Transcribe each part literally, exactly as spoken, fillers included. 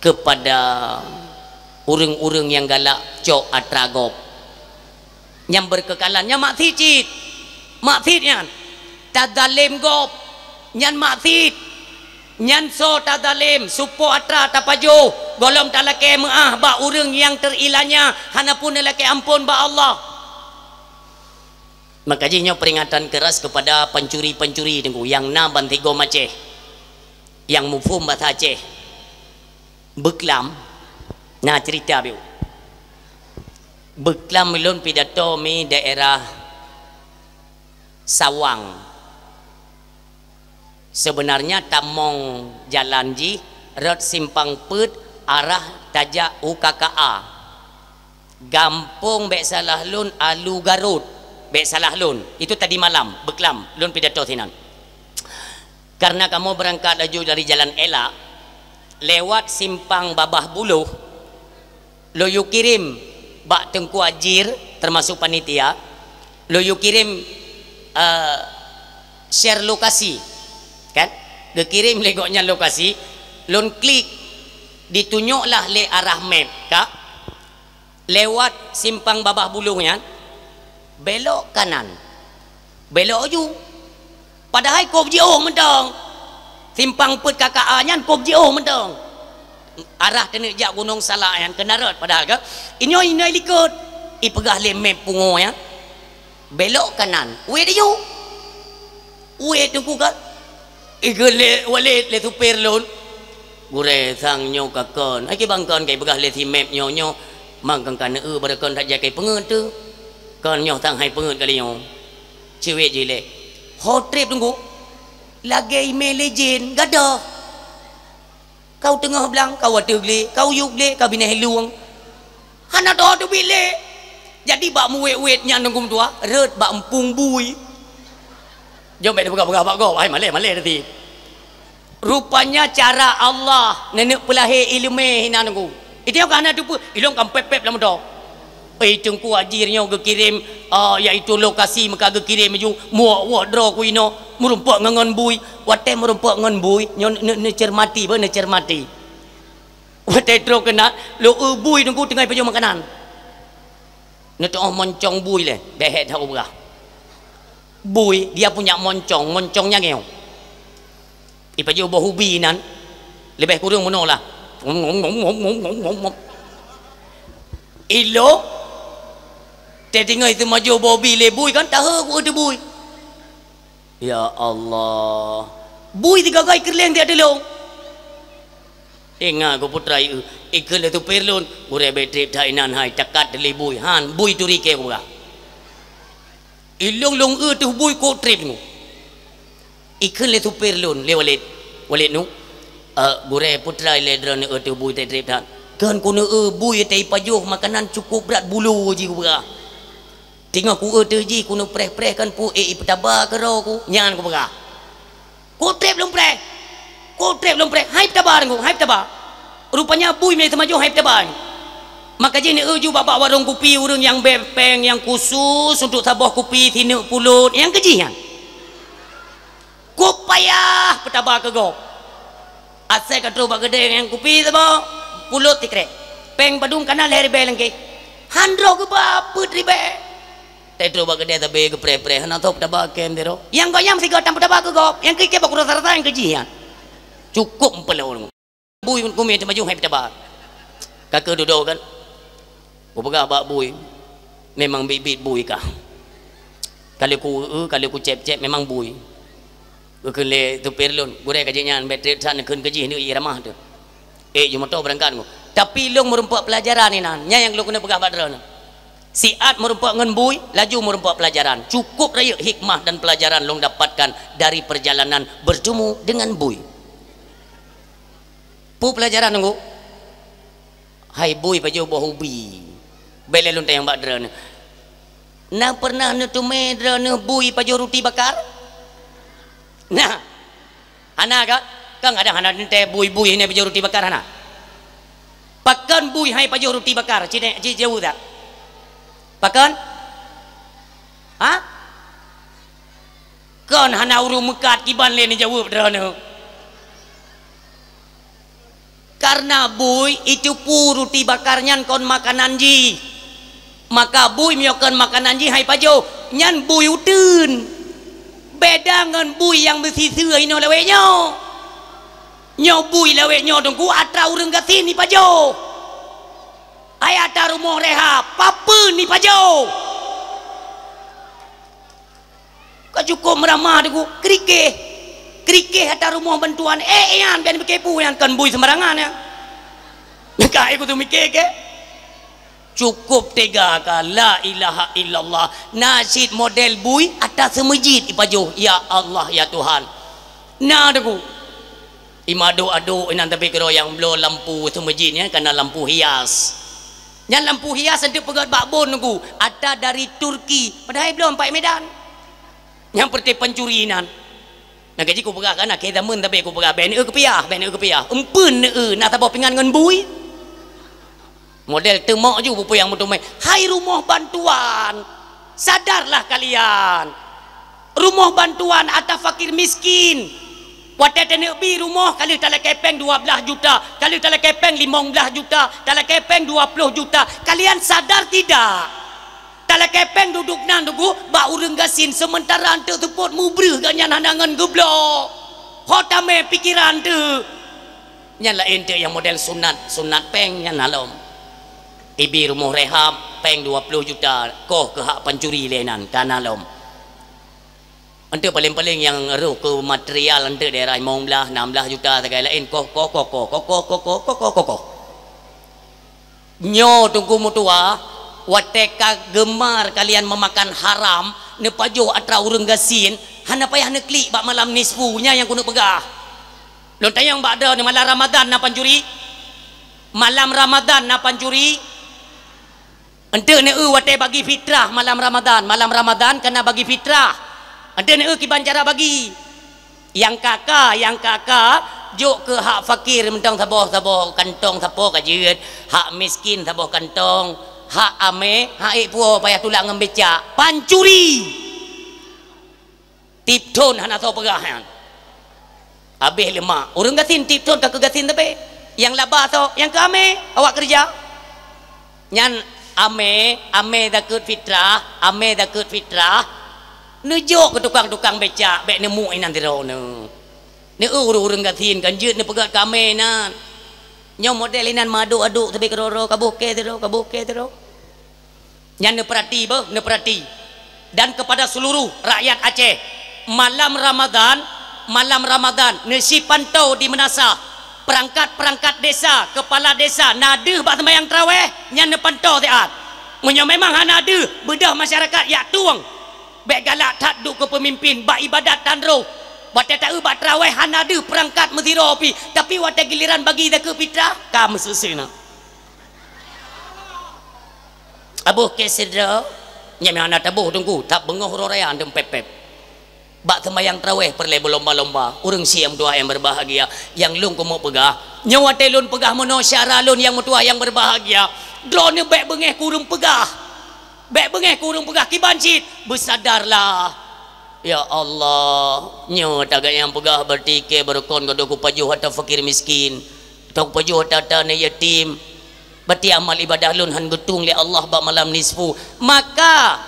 kepada ureuëng-ureuëng nyang galak cok atra gob. Nyang beukeukalan, nyan maksiet cit. Maksiet nyan. Tazalém gob, nyan maksiet. Nyan soe tazalém, supo atra tapajoh, gohlom talakée meuáh bak ureuëng nyang teuilanya, hana pun neulakée amphon bak Allah. Maka jih nyoe peringatan keras kepada pencuri-pencuri teungku nyang na ban tigo Aceh, nyang muphom bahasa Aceh. Beuklam, na cerita biu. Beuklam ulôn pidato mi daerah Sawang. Sebenarnya tamong jalan jih rot simpang peuet arah tajak u K K A. Gampông bék salah lôn, Alu Garut. Bék salah lôn. Itu tadi malam, beuklam, lôn pidato sinan. Karena kamoe beurangkat laju dari jalan elak, lewat simpang Babah Buloh, lôn yue kirém bak Teungku Ajir, termasuk panitia, lôn yue kirém, eh, share lokasi, kan? Geukirém lé gobnyan lokasi, lôn klik, ditunyoklah lé arah map, ka? Lewat simpang Babah Buloh nyan, belok kanan. Belok laju. Padahai kôb jiôh mantong. Simpang peuet K K A nyan kôb jiôh mantong. Arah keuneuk jak Gunong Salak nyan keunan rot padahai ka. Inyoe, inyoe likot. Ipeugah lé map pungo nyan. Belok kanan. Wéh laju. Wéh teungku kan. Ikheun lé Walid lé supir lôn, "Gurée, sang nyoe ka kon." "Ai kiban kon, ka ipeugah lé si map nyoe, nyoe mang kon ka neu-eu, barô kon that jai ka ipeungeut teuh. Kon nyoe sang hai peungeut kali nyoe." Ciwék jih lé. Ho treb teungku. Lagée imé lé jén, gadoh. Kau teungoh blang, kau ateueh glé, kau yub glé, kau binéh lueng. Hana teuh teubiet lé. Jadi bak muwét-wét nyan teungku meutuah, rhot bak eumpung bui. Jom bék teupeugah-peugah bak gob, hai malée-malée teuti. Rupanya cara Allah neuneuk peulahé iéleumé hinan teungku. Itu nyang ka hana teupeue, ilong ka pép-pép lam moto. Eh, Teungku Ajir nyoe geukirém, ah, yaitu lokasi meuka geukirém laju, muwok-wok droe ku inoe, meurumpok ngon, ngon bui. Watée meurumpok ngon bui, nyoe ne-, ne-, neuceurmati, beh, neuceurmati. Watée trok keunan, lôn eu bui teungku teungoh ipajoh makanan. Neuteu'oh moncong bui lé, deuh that u beurah. Bui, dia punya moncong, moncong nyang ngieng. Ipajoh boh ubi nan, leubeh kureueng meunoe lah. Ilong, teudeungoe teumajoh boh ubi lé bui kan, tahe ku eu teuh bui. Ya Allah, bui teugagai keureuléng tiek teulông. Ingat ku putra ieu, ikheun lé supir lôn, gurée bék treb that inan hai, takat lé bui, han, bui turi kée ku peugah. Ilong lôn eu teuh bui kok treb nyoe. Ikheun lé supir lôn, lé Walid, "Walid nu, eh, gurée putra ilée droeneuh eu teuh bui treb-treb that. Kheun keuneuk eu bui teuh ipajoh makanan cukup brat bulo jih ku peugah. Teungoh ku eu teuh jih keuneuk preh-preh kan pu ék ipeutaba keudroe ku, nyan ku peugah." Kok treb lôn preh. Kok treb lôn preh. Hai peutaba teungku, hai peutaba. Rupanya bui meunan teumajoh hai peutaba. Maka jih neu-eu ju bak, bak warong kupi ureuëng nyang bée péng nyang khusus untuk saboh kupi sineuk pulot nyang keujih nyan. Kok payah peutaba keu gob. Asai ka troh bak keudée nyang kupi saboh pulot sikrek. Péng padum kana lhée ribée langkée. Han droe geuba peuet ribée. Teutroh bak keudée sabe geupreh-preh, hana soe peutaba kém sidroe. Nyang gobnyan sigoe tan peutaba keu gob, nyang keu ikée bak uroe rasa-rasa nyang keujih nyan. Cukup meupeulo ureuëng. Bui kumi teumajoh hai peutaba. Ka keuh dudoe kan. Kupeugah bak bui, "Memang biet-biet bui kah. Ka lheueh ku eu, ka lheueh ku cép-cép memang bui." Geukheun lé supir lôn, "Gurée ka jeuet nyan, bék treb that neukheun keujih neuk ié ramah teuh." Ék ju moto beurangkat ngon. Tapi lôn meurumpok peulajaran inan, nyan nyang lôn keuneuk peugah bak droeneuh. Siat meurumpok ngon bui, laju meurumpok peulajaran. Cukup rayeuk hikmah dan peulajaran lôn dapatkan dari perjalanan bertemu dengan bui. Peue peulajaran teungku? Hai bui pajoh boh ubi. Bék lé lôn tanyong bak droeneuh. Na peureunah neuteumé droeneuh bui pajoh ruti bakar? Nah. Hana ka? Kan kadang hana teuntée bui-bui hana pajoh ruti bakar hana. Pakon bui hai pajoh ruti bakar? Cine, ci jaweueb tak? Pakon? Ha? Kon hana ureuëng meukat kiban lé neujaweueb droeneuh. Karena bui itu pu ruti bakar nyan kon makanan jih. Maka bui meunyoe kon makanan jih hai pajoh, nyan bui uteuen. Beda ngon bui nyang meusiseue inoe lawét nyoe. Nyoe bui lawét nyoe Teungku atra ureuëng gasien ipajoh. Hai atra rumoh rehab, papeuen ipajoh. Ka cukup meuramah Teungku, krikeh. Krikeh atra rumoh bantuan, eh, nyan, ben beukepu nyan, kon bui sembarangan nyan. Ka ikut mikir ke? Cukup tega ka, la ilaha illallah. Na cit model bui atra seumeujid ipajoh, ya Allah, ya Tuhan. Na Teungku. Ima aduk-aduk inan tapi keudroe nyang bloe lampu seumeujid nyan kana lampu hias. Nyan lampu hias eunteuk peugét bak bon Teungku, atra dari Turki, padahai bloe ampai Medan. Nyang peureuté pancuri inan. Nyang gaji kupeugah kan akhé zameun tapi kupeugah, "Bèk neueu keupiah, bèk neueu keupiah." Eumpeuen neueu, na saboh pingan ngon bui. Model teumok ju peue nyang meuteumé. Hai rumoh bantuan, sadarlah kalian. Rumoh bantuan atra fakir miskin. Watèe taneuk bi rumoh, ka lheueh talakèe pèng dua blaih juta, ka lheueh talakèe pèng limong blaih juta, talakèe pèng dua ploh juta. Kalian sadar tidak? Talakèe pèng duduek nan Teungku bak ureuëng gasien, seumeuntara eunteuk seupôt mubreuh gobnyan hana ngon geubloe. Ho tamè pikeran teuh. Nyan laén teuk nyang model sunat, sunat pèng nyan na lom. Ibi rumoh rehab pèng dua ploh juta, koh keu hak pancuri lé nan, ka na lom. Eunteuk paleng-paleng nyang rôh keu material eunteuk daerah limong blaih, nam blaih juta sagai laén, koh, koh, koh. Nyoe Teungku meutuwah, watèe ka geumar kalian meumakan haram, neupajoh atra ureuëng gasien, hana payah neuklik bak malam nisfu, nyan nyang keuneuk peugah. Lôn tanyong bak droeneuh, malam Ramadan na pancuri? Malam Ramadan na pancuri? Eunteuk neueu watèe bagi fitrah malam Ramadan, malam Ramadan kana bagi fitrah. Eunteuk neueu kiban cara bagi. Nyang ka-ka, nyang ka-ka, jok keu hak fakir mantong saboh-saboh kantong sapo ka jeuet, hak miskin saboh kantong, hak amé, hak ék puwoe payah tulak ngon becak. Pancuri! Tiep thon hana soe peugah nyan. Habéh leumah. Ureuëng gasien tiep thon ka keu gasien teubé. Nyang laba soe, nyang keu amé, awak keureuja. Nyan amé, amé zakeuet fitrah, amé zakeuet fitrah. Neujok keu tukang-tukang becak, bèk neumuek inan sidroe neuh. Neueu ureuëng-ureuëng gasien kan jeuet neupeugét keu amé nan. Nyoe model inan meuaduk-aduk teubé keudroe-droe, ka boh kèe sidroe, ka boh kèe sidroe. Nyan neupeurati beuh, neupeurati. Dan kepada seluruh rakyat Aceh, malam Ramadan, malam Ramadan, neusipantau di meunasah, peurangkat-peurangkat desa, keupala desa, na deuh bak seumayang tarawèh, nyan neupantau siat. Meunyoe memang hana deuh, beudôh masyarakat jak tueng. Bèk galak that duek keu peumimpin, bak ibadat tan rôh. Watèe taeu bak tarawèh hana deuh peurangkat meusidroe pih, tapi watèe giliran bagi zakeuet fitrah, ka meuseuseue na. Aboh kèe sidroe, nyang hana taboh Teungku, that beungoh uroe raya dum pép-pép. Bak seumayang tarawèh peureulèe beulomba-lomba, ureuëng syiek meutuwah nyang berbahagia, nyang lôn keumeung peugah. Nyoe watèe lôn peugah meunoe syedara lôn nyang meutuwah nyang berbahagia, droeneuh bèk beungèh keu ureuëng peugah. Bèk beungèh keu ureuëng peugah kiban cit, beusadarlah. Ya Allah, nyoe tagat nyang peugah berarti kèe beurukon geudoe kupajoh atra fakir miskin, atau kupajoh atra-atra aneuk yatim. Berarti amal ibadah lôn han geutueng lé Allah bak malam nisfu. Maka,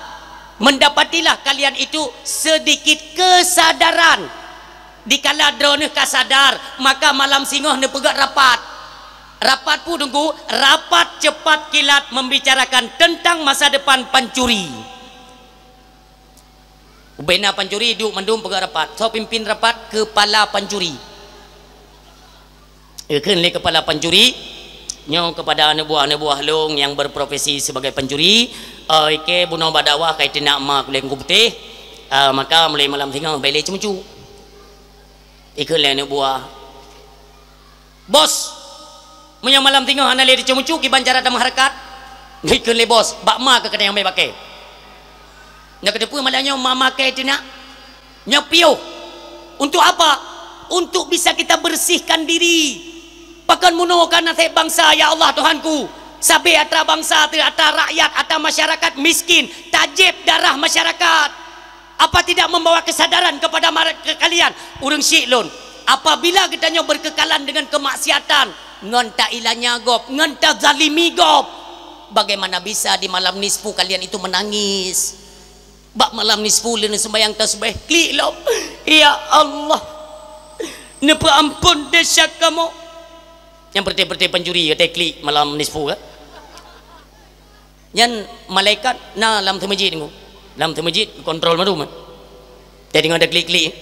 mendapatilah kalian itu sedikit kesadaran. Dikala droeneuh ka sadar, maka malam singoh neupeugét rapat. Rapat peue Teungku? Rapat cepat kilat membicarakan tentang masa depan pancuri. Ubena pancuri duek mandum peugét rapat. Soe pimpin rapat? Keupala pancuri. Geukheun lé keupala pancuri nyoe kepada aneuk buah-aneuk buah lôn nyang berprofesi sebagai pancuri, eh, ikèe bunoe bak dakwah ka iteunak ma kulét Teungku Putéh, eh, maka mulai malam singoh bèk lé ceumeucue. Ikheun lé aneuk buah, "Bos, meunyoe malam singoh hana lé teuceumeucue, kiban cara tameuhareukat?" Ikheun lé bos, "Bak ma keuh ka tanyong mé bakèe." Nyoe keuteupeu malam nyoe ma-ma kèe teunak. Nyoe piôh. Untuk apa? Untuk bisa kita bersihkan diri. Pakon meunoe ka naseb bansa, ya Allah Tuhanku. Sabé atra bansa teuh, atra rakyat, atra masyarakat miskin, tajép darah masyarakat. Apa tidak membawa kesadaran kepada mara-, ke kalian, ureuëng syiek lôn? Apabila geutanyoe berkekalan dengan kemaksiatan, Ngon tailanya gob, ngon tazalimi gob. Bagaimana bisa di malam nisfu kalian itu menangis? Bak malam nisfu lheueh neuseumayang tasbih, klik lom. Ya Allah, neupeuampon desya kamoe. Nyang beureuti-beureuti pancuri, watèe klik malam nisfu, kan? Nyan malaikat na lam seumeujid Teungku. Lam seumeujid kontrol mandum. Jadi ngon ada klik-klik.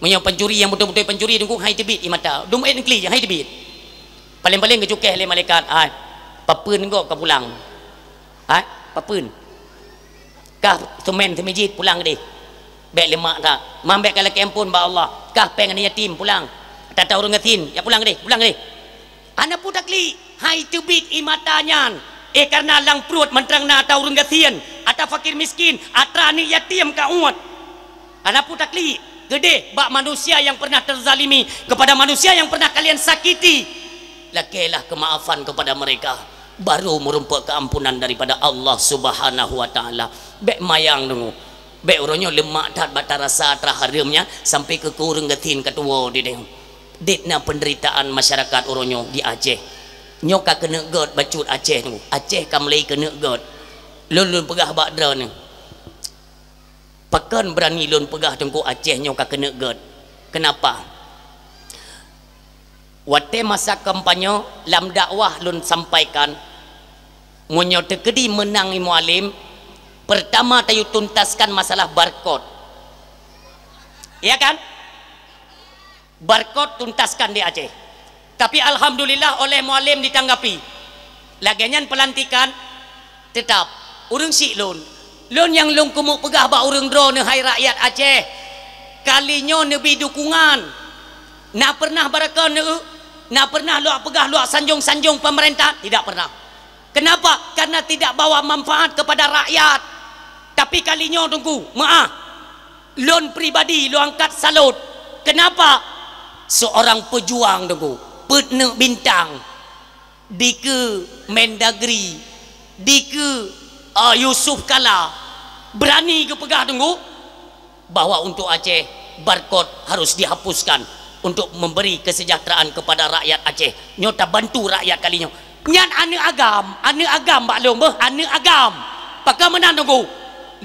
Meunyoe pancuri nyang beutôi-beutôi pancuri Teungku, hai teubiet ie mata. Dum ék klik, hai teubiet. Paléng-paléng geucukéh lé malaikat, "Hai, papeuen gob ka pulang. Hai, papeuen. Kah seumén seumeujid pulang deh. Bèk leumak that. Man bèk ka lakèe ampôn bak Allah. Kah péng aneuk yatim pulang. Ata-ata ureueng gasien, ya pulang deh, pulang deh." Hana peue taklik, hai teubiet ie mata nyan. Eh, kareuna lam pruet mantong na ata ureueng gasien, ata fakir miskin, ata aneuk yatim ka uet. Hana peue taklik, keudeh bak manusia yang pernah terzalimi, kepada manusia yang pernah kalian sakiti. Lakèelah kemaafan kepada mereka, baru meurumpok keampunan daripada Allah Subhanahu wa Taala. Bèk mayang deungoe. Bèk uroe nyoe leumak that bak tarasa atra hareuem nyan sampai keu ureueng gasien ka tuwoe di deh. Dit na penderitaan masyarakat uroe nyoe di Aceh. Nyoe ka keuneuk gèt bacut Aceh tu. Aceh ka mulai keuneuk gèt. Lôn, lôn peugah bak droeneuh. Pakon beurani lôn peugah Teungku Aceh nyoe ka keuneuk gèt. Keunapa? Watèe masa kampanye lam dakwah lôn sampaikan, meunyoe teukeudi meunang i Mualem, peurtama tayue tuntaskan masalah barkot. Iya kan? Barkot tuntaskan di Aceh. Tapi alhamdulillah oleh Mualem ditanggapi. Lagèe nyan peulantikan, teutap. Ureueng syiek lôn. Lôn nyang lôn keumeung peugah bak ureueng droeneuh hai rakyat Aceh. Kali nyoe neubi dukungan. Na pernah barokon neueu? Na pernah lôn peugah lôn sanjong-sanjong pemerintah? Tidak pernah. Kenapa? Karena tidak bawa manfaat kepada rakyat. Tapi kali nyoe Teungku, meu'ah. Lôn pribadi lôn angkat salut. Kenapa? Seorang pejuang Teungku, peuet neuk bintang, dikeue Mendagri, dikeue, ah, Yusuf Kala, beurani geupeugah Teungku bahwa untuk Aceh, barkot harus dihapuskan untuk memberi kesejahteraan kepada rakyat Aceh. Nyoe tabantu rakyat kali nyoe. Nyan aneuk agam, aneuk agam bak lôn beuh, aneuk agam. Pakon meunan Teungku?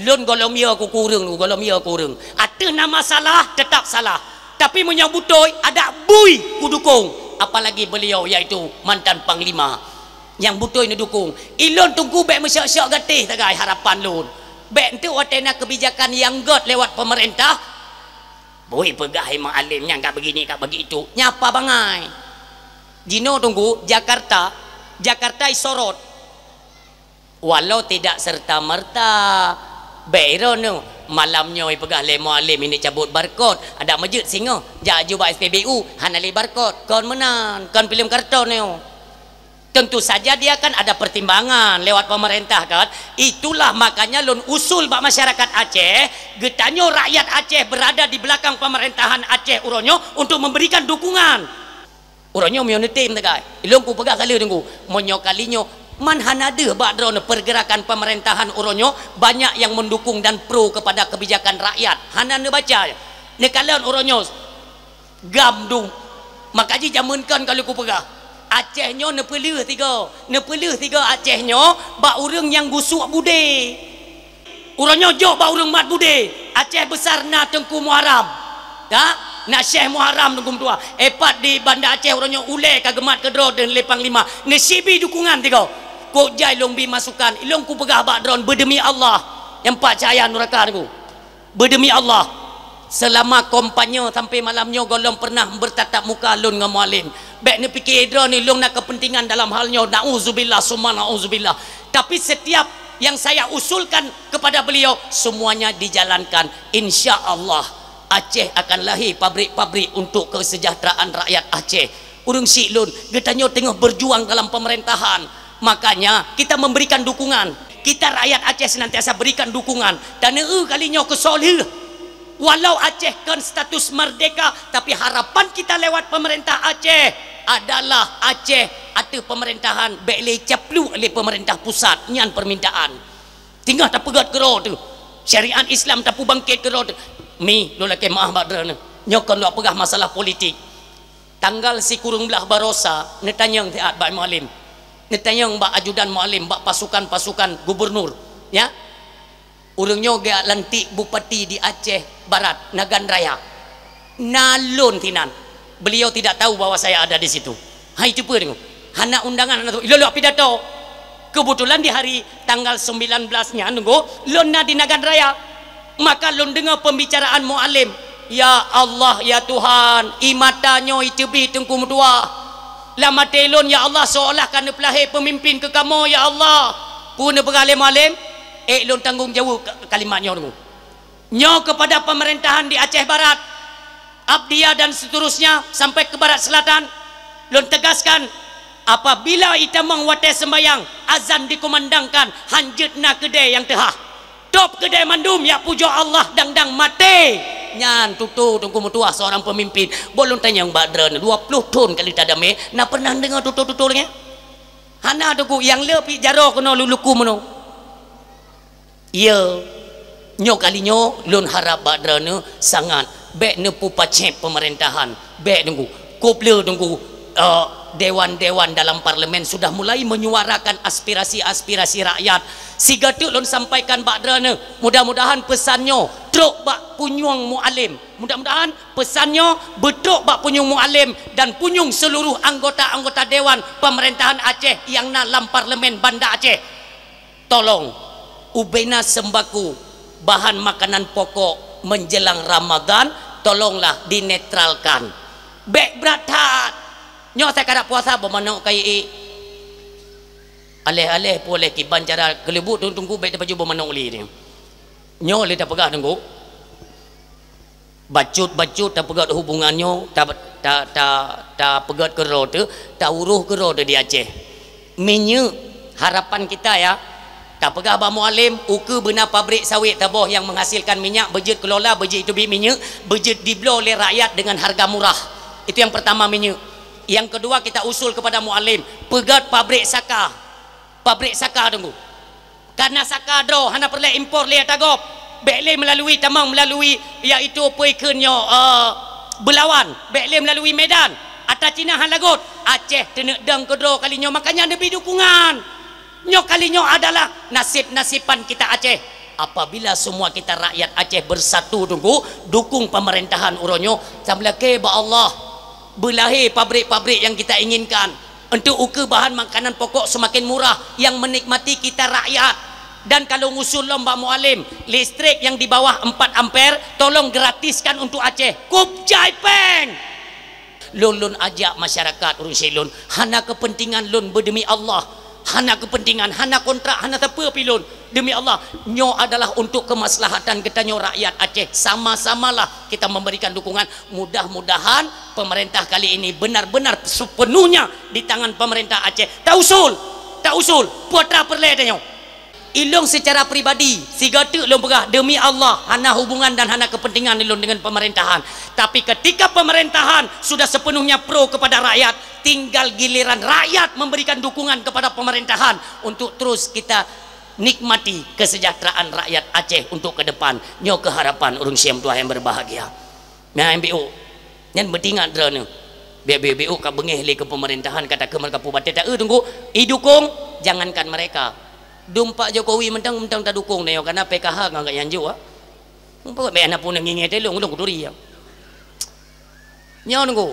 Lôn gohlom yö keu ureueng, gohlom yö keu ureueng. Ateueh nama salah, teutap salah. Tapi meunyoe beutôi, adak bui kudukong. Apalagi beliau, yaitu mantan panglima. Nyang beutôi neudukong. Ilôn Teungku bèk meusyok-syok gatéh sagai harapan lôn. Bèk enteuk watèe na keubijakan nyang gèt lewat pemerintah, bui peugah hai Mualem nyan ka begini, ka begitu. Nyan apa bangai? Jinoe Teungku, Jakarta, Jakarta isorot. Walau tidak serta-merta, bèk droeneuh malam nyoe ipeugah lé Mualem ini cabot barkot, adak meujeuet singoh, jak aju bak S P B U, hana lé barkot, kon meunan, kon filem karton nyoe. Tentu saja dia kan ada pertimbangan lewat pemerintah kan. Itulah makanya lôn usul bak masyarakat Aceh, geutanyoe rakyat Aceh berada di belakang pemerintahan Aceh uroe nyoe untuk memberikan dukungan. Uroe nyoe meunyoe neutem sagai, ilôn kupeugah ka lheueh Teungku, meunyoe kali nyoe man hana deuh bak droeneuh pergerakan pemerintahan uroe nyoe banyak yang mendukung dan pro kepada kebijakan rakyat. Hana neubaca, neukalon uroe nyoe GAM dum. Maka jih jameun kon ka lheueh kupeugah, Aceh nyoe neupeuleueh tiga, neupeuleueh tiga Aceh nyoe bak ureueng nyang gusuk budé. Uroe nyoe jok bak ureueng mat budé, Aceh Besar na Teungku Muharram. Ya, na Syekh Muharram Teungku meutuah. Eh, pat di Banda Aceh uroe nyoe ulèe ka geumat keudroe deun lé panglima. Neusibi dukungan tiga. Kok jai lôn bi masukan, ilôn kupeugah bak droeneuh beudemi Allah nyang pat cahya nuraka Teungku. Beudemi Allah, selama kampanye sampai malam nyoe gohlom pernah bertatap muka lôn ngon Mualem. Bèk neupiké droeneuh lôn na kepentingan dalam hal nyoe, nauzubillah summa nauzubillah. Tapi setiap yang saya usulkan kepada beliau, semuanya dijalankan. Insya Allah, Aceh akan lahir pabrik-pabrik untuk kesejahteraan rakyat Aceh. Ureueng syiek lôn, geutanyoe teungoh berjuang dalam pemerintahan. Makanya, kita memberikan dukungan. Kita rakyat Aceh senantiasa berikan dukungan. Dan eu kali nyoe keusoe lheueh. Walau Aceh kon status merdeka, tapi harapan kita lewat pemerintah Aceh adalah Aceh ateueh pemerintahan bèk lé caplok lé pemerintah pusat. Nyan permintaan. Teungoh tapeugöt keudroe teuh. Syariat Islam tapeubangkét keudroe teuh. Mi, lôn lakèe meu'ah bak droeneuh. Nyoe kon lôn peugah masalah politik. Tanggal sikureueng blaih barosa, neutanyong siat bak Mualem. Neutanyong bak ajudan Mualem, bak pasukan-pasukan gubernur, ya. Ureuëng nyoe geujak lantik bupati di Aceh Barat, Nagan Raya. Na lôn sinan. Beliau tidak tahu bahwa saya ada di situ. Hai, cuba deungoe. Hana undangan, hana tu. Ilôn lôn pidato. Kebetulan di hari tanggal sembilan belas nyan, deungoe, lôn na di Nagan Raya. Maka lôn deungoe pembicaraan Mualem. Ya Allah, ya Tuhan, ie mata nyoe iteubiet Teungku meutuah. Lam até lôn, ya Allah, seolah ka neupeulahé pemimpin keu kamoe, ya Allah. Peue neupeugah lé Mualem? Ék lôn tanggong jaweueb ka-, kalimat nyoe deungoe. Nyoe kepada pemerintahan di Aceh Barat, Abdia dan seterusnya sampai ke Barat Selatan, lôn tegaskan, apabila itamong watée sembahyang, azan dikumandangkan, hanjeuet na keudée nyang teuhah. Top keudée mandum, jak pujoe Allah dang-dang maté. Nyan tutoe Teungku meutuah seorang pemimpin. Boh lôn tanyong bak droeneuh, dua ploh thon ka lheueh tadamé, na pernah deungoe tutoe-tutoe lagée nyan? Hana, Teungku, nyang le pih jaroe keunoe luluku meunoe. Iya, nyoe kali nyoe lôn harab bak droeneuh sangat, bék neupupacét pemerintahan, bék Teungku. Kop le Teungku, eh, dewan-dewan dalam parlemen sudah mulai menyuarakan aspirasi-aspirasi rakyat. Sigoe teuk lôn sampaikan bak droeneuh, mudah-mudahan peusan nyoe trok bak punyueng Mualem. Mudah-mudahan peusan nyoe beutrok bak punyueng Mualem dan punyueng seluruh anggota-anggota dewan pemerintahan Aceh nyang na lam parlemen Banda Aceh. Tolong, ubena sembako, bahan makanan pokok menjelang Ramadan, tolonglah dinetralkan. Bék brat that. Nyoe asai ka rab puasa, boh manok ka iék. Aléh-aléh peureulée kiban cara keuleubuk Teungku, bék tapajoh boh manok lé nyoe. Nyoe lé tapeugah Teungku. Bacut-bacut tapeugét hubungan nyoe, ta-, ta-, ta-, tapeugét keudroe teuh, tauroh keudroe teuh di Aceh. Minyeuk, harapan kita ya, tapeugah bak Mualem, ukeue beuna pabrik sawit taboh nyang menghasilkan minyak, beujeuet kelola, beujeuet iteubiet minyeuk, beujeuet dibloe lé rakyat dengan harga murah. Itu yang pertama, minyeuk. Yang kedua, kita usul kepada Mualem, peugét pabrik saka. Pabrik saka Teungku. Karena saka droe hana peureulée impor lé ata gob. Bék lé melalui tamong, melalui, yaitu peue kheun nyoe, eh, Belawan. Bék lé melalui Medan. Ata Cina hana lagot. Aceh teuneuk dong keudroe kali nyoe, makanya neubi dukungan. Nyoe kali nyoe adalah nasib-nasiban kita Aceh. Apabila semua kita rakyat Aceh bersatu Teungku, dukung pemerintahan uroe nyoe, sameulakée bak Allah, beulahé pabrik-pabrik yang kita inginkan. Untuk ukeue bahan makanan pokok semakin murah yang menikmati kita rakyat. Dan kalau ngusul lom bak Mualem, listrik yang di bawah empat ampere tolong gratiskan untuk Aceh. Kup jai péng! Lôn, lôn ajak masyarakat ureuëng syiek lôn, hana kepentingan lôn beudemi Allah, hana kepentingan, hana kontrak, hana sapeue pi lôn. Demi Allah, nyoe adalah untuk kemaslahatan geutanyoe rakyat Aceh. Sama-samalah kita memberikan dukungan. Mudah-mudahan pemerintah kali ini benar-benar sepenuhnya di tangan pemerintah Aceh. Tausul, tausul, peue atra peureulée tanyoe. Ilôn secara pribadi, sigoe teuk lôn peugah, demi Allah, hana hubungan dan hana kepentingan ilôn dengan pemerintahan. Tapi ketika pemerintahan sudah sepenuhnya pro kepada rakyat, tinggal giliran rakyat memberikan dukungan kepada pemerintahan untuk terus kita nikmati kesejahteraan rakyat Aceh untuk ke depan. Nyoe keuh harapan ureuëng syiek meutuah nyang berbahagia. Nyan biuk. Nyan beutingat droeneuh. Biuk-biuk ka beungéh lé keu pemerintahan, ka takheun mereka pubaté ta-eu Teungku, idukung, jangankan mereka. Dum Pak Jokowi mantong, mantong tadukung nyoe, karena P K H ngon gobnyan jok, ah. Mumpung bék na pun ngingé teuh lôn, lôn kuturi, ya. Nyoe Teungku.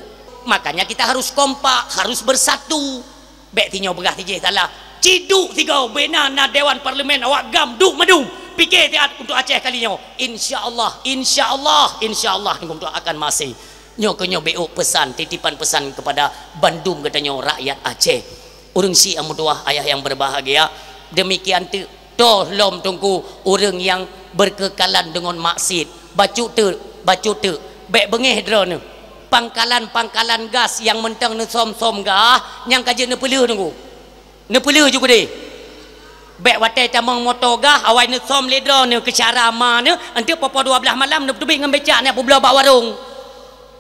Makanya kita harus kompak, harus bersatu. Bék sinyoe peugah sijih salah. Ciduk sigoe, bena na dewan parlemen awak gam duek mandum. Pike siat untuk Aceh kali nyoe. Insya Allah, insya Allah, insya Allah, Teungku meutuah akan masih. Nyoe keuh nyoe biuk pesan, titipan pesan kepada bandum geutanyoe rakyat Aceh. Ureuëng syiek nyang meutuah, ayah yang berbahagia, demikian teuk toh lom Teungku ureuëng nyang berkekalan deungon maksiet. Bacut teuk, bacut teuk, bék beungéh droeneuh. Pangkalan-pangkalan gas nyang mantong neusom-som gah, nyang ka jeuet neupeuleueh Teungku. Neupeuleueh ju keudeh. Bék watée tamong moto gah, awai neusom lé droeneuh keu cara ma neuh, enteuk poh-poh dua blaih malam neuteubiet ngon becak neupubloe bak warong.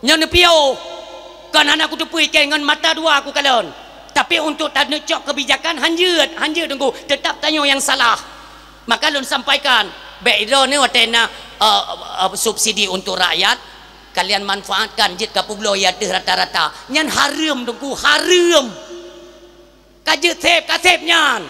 Nyoe neupiôh. Kon hana kuteupeue ikei, ngon mata dua kukalon. Tapi untuk taneucok kebijakan, hanjeuet, hanjeuet Teungku, teutap tanyoe nyang salah. Maka lôn sampaikan, bék droeneuh watée na, eh, eh, subsidi untuk rakyat, Kalian manfaatkan jeuet kapeubloe ateueh rata-rata. Nyan hareuem, Teungku, hareuem. Ka jeuet sép, ka sép nyan.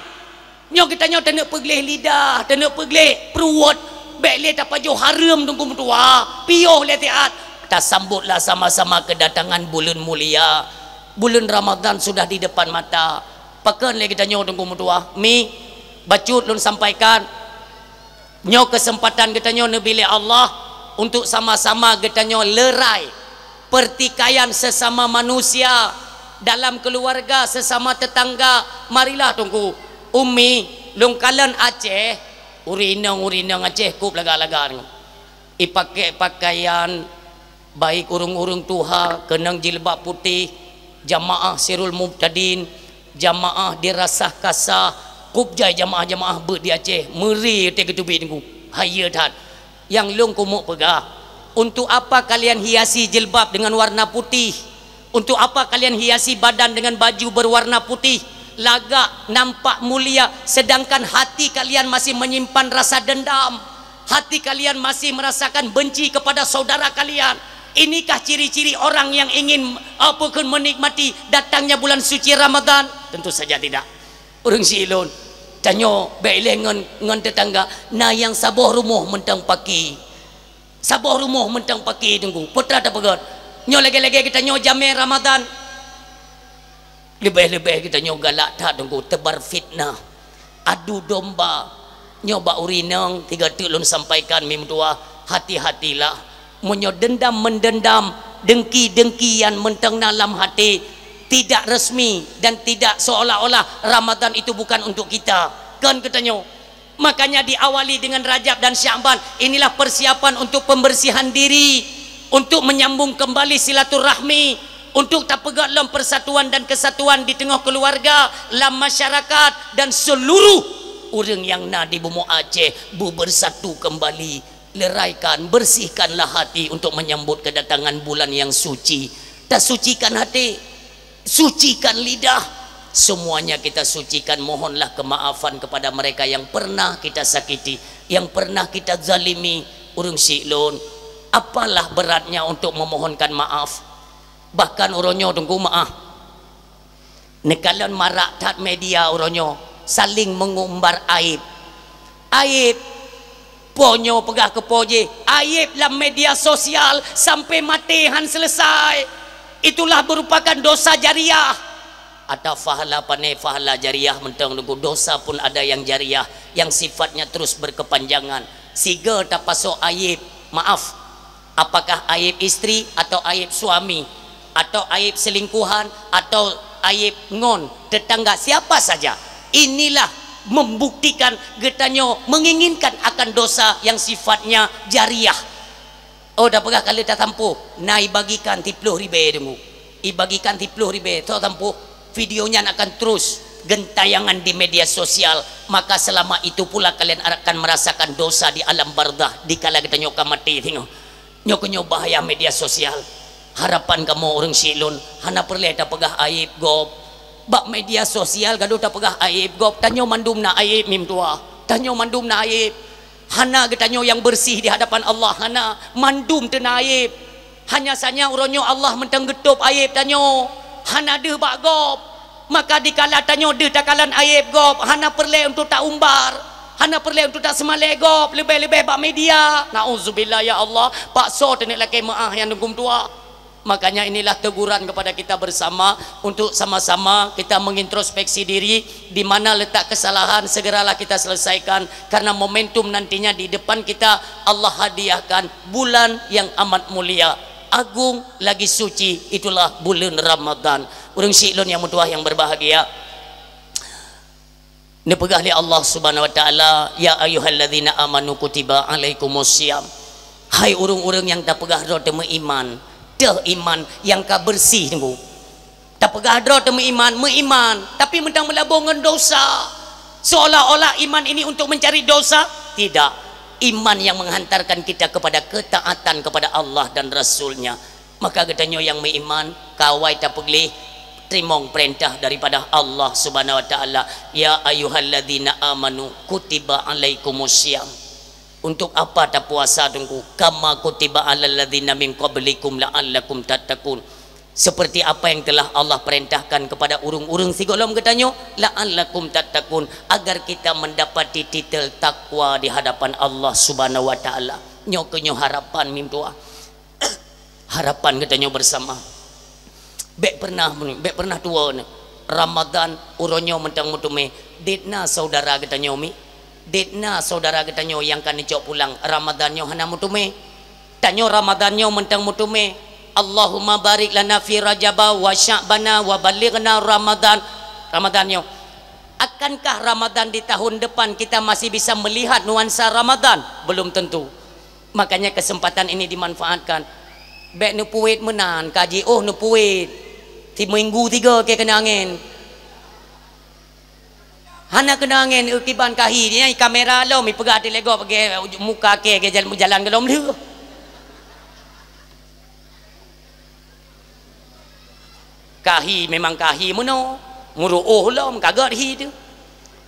Nyoe geutanyoe taneuk peugleh lidah, taneuk peugleh pruet, bék lé tapajoh hareuem, Teungku meutuah. Piôh lé siat. Tasambotlah sama-sama keudatangan buleuen mulia. Buleuen Ramadhan sudah di depan mata. Pakon lé geutanyoe, Teungku meutuah? Mi, bacut lôn sampaikan. Nyoe keuseumpatan geutanyoe neubri lé Allah untuk sama-sama geutanyoe leurai peurtikaian sesama manusia, dalam keuluwarga, sesama teutangga. Marilah, Teungku, Umi, lôn kalon Aceh, ureueng inong-ureueng inong Aceh kôb lagak-lagak nyoe. Ipakèk pakaian, baik ureueng-ureueng tuha keunong jilbab putéh, jamaah sirul mubtadin, jamaah dirasah kasah, kôb jai jamaah-jamaah beuet di Aceh, meuri teuh geuteubiet Teungku. Hayeue that. Nyang lôn keumeung peugah, untuk apa kalian hiasi jilbab dengan warna putih? Untuk apa kalian hiasi badan dengan baju berwarna putih? Lagak nampak mulia, sedangkan hati kalian masih menyimpan rasa dendam. Hati kalian masih merasakan benci kepada saudara kalian. Inikah ciri-ciri orang yang ingin, apa kheun, menikmati datangnya bulan suci Ramadan? Tentu saja tidak. Ureueng siklon, tanyoe bék lé ngon, ngon teutangga, na nyang saboh rumoh mantong paké. Saboh rumoh mantong paké, Teungku. Peue teuma tapeugah? Nyoe lagèe-lagèe geutanyoe jamèe Ramadan. Leubeh-leubeh geutanyoe galak that, Teungku, teubar fitnah, adu domba. Nyoe bak ureueng inong, tiga teuk lôn sampaikan, Mi meutuah, hati-hatilah. Meunyoe dendam-meundendam, dengki-dengki nyang mantong na lam até, tidak resmi dan tidak seolah-olah Ramadan itu bukan untuk kita. Kon geutanyoe. Makanya diawali dengan Rajab dan Sya'ban. Inilah persiapan untuk pembersihan diri, untuk menyambung kembali silaturahmi, untuk tapeugöt lom persatuan dan kesatuan di teungoh keuluwarga, lam masyarakat, dan seluruh ureueng nyang na di bumoe Aceh beubersatu kembali. Leraikan, bersihkanlah hati untuk menyambut kedatangan bulan yang suci. Tasucikan hati. Sucikan lidah. Semuanya kita sucikan. Mohonlah kemaafan kepada mereka yang pernah kita sakiti, yang pernah kita zalimi. Ureueng siklon, apalah beratnya untuk memohonkan maaf? Bahkan uroe nyoe, Teungku, maaf, neukalon marak that media uroe nyoe, saling mengumbar aib. Aib. Po nyoe peugah keu po jih, aib lam media sosial sampai maté han selesai. Itulah merupakan dosa jariah. Atau pahala pané, pahala jariah mantong, Teungku, dosa pun ada yang jariah, yang sifatnya terus berkepanjangan. Sigoe tapasoe aib, maaf, apakah aib istri atau aib suami, atau aib selingkuhan, atau aib ngon tetangga, siapa saja, inilah membuktikan geutanyoe menginginkan akan dosa yang sifatnya jariah. Oh, tapeugah ka lheueh tasampôh, na ibagikan siplôh ribèe, Teungku. Ibagikan siplôh ribèe, soe sampôh, video nyan akan terus gentayangan di media sosial, maka selama itu pula kalian akan merasakan dosa di alam barzakh, dikala geutanyoe ka maté singoh. Nyoe keuh nyoe bahaya media sosial. Harapan kamoe ureueng siklon, hana peureulèe tapeugah aib gob. Bak media sosial gadoh tapeugah aib gob, tanyoe mandum na aib, Mi meutuah. Tanyoe mandum na aib. Hana geutanyoe nyang beureuséh di hadapan Allah, hana. Mandum teuna aib. Hanya saja uroe nyoe Allah mantong geutôb aib tanyoe. Hana deuh bak gob. Maka dikala tanyoe deuh takalon aib gob, hana peureulèe untuk taumbar, hana peureulèe untuk taseumalèe gob, leubeh-leubeh bak media. Nauzubillah, ya Allah, paksa teuneuk lakèe meu'ah nyang dugum tuha. Makanya inilah teguran kepada kita bersama untuk sama-sama kita mengintrospeksi diri, di mana letak kesalahan segeralah kita selesaikan, karena momentum nantinya di depan kita Allah hadiahkan bulan yang amat mulia, agung, lagi suci, itulah buleuen Ramadhan. Ureueng siklon nyang meutuah nyang berbahagia, neupeugah lé Allah Subhanahu wa Taala, "Ya ayyuhalladzina amanu kutiba alaikumus shiyam." Hai ureueng-ureueng nyang tapeugah droe teumeuiman, teuh iman nyang ka beureuséh, Teungku. Tapeugah droe teumeuiman, meuiman, tapi mantong meulabong ngon dosa. Seolah-olah iman ini untuk mencari dosa. Tidak. Iman yang menghantarkan kita kepada ketaatan kepada Allah dan Rasul-Nya. Maka geutanyoe nyang meuiman, kawai tapeugleh, teurimong peurintah daripada Allah Subhanahu wa Taala, "Ya ayyuhalladzina amanu kutiba alaikumus shiyam." Untuk apa tapuasa, Teungku? Kama kutiba alal ladzina min qablikum la'allakum tattaqun. Seperti apa yang telah Allah perintahkan kepada ureuëng-ureuëng sigohlom geutanyoe, la'allakum tattaqun, agar kita mendapati titel takwa di hadapan Allah Subhanahu wa Ta'ala. Nyoe keuh nyoe harapan meutuah. Harapan geutanyoe bersama. Bék pernah, bék pernah tuwoe nyoe. Ramadan uroe nyoe mantong meuteumé. Dit na saudara geutanyoe mi. Dit na saudara geutanyoe nyang ka neucok pulang. Ramadan nyoe hana meuteumé. Tanyoe Ramadan nyoe mantong meuteumé. Allahumma barik lana fi Rajaba wa Sya'bana wa ballighna Ramadan. Ramadan nyoe. Akankah Ramadan di tahun depan kita masih bisa melihat nuansa Ramadan? Belum tentu. Makanya kesempatan ini dimanfaatkan. Bék neupuet meunan, ka jiôh neupuet. Siminggu tiga kée keuneuk angén. Hana keuneuk angén, eu, kiban kahi. Nyan kamera lom, ipeugah ateueh legok bagi muka kée, kée jalan, jalan gohlom lheueh. Kahi memang kahi meunoe, meuruôh lom, ka gét hi teuh.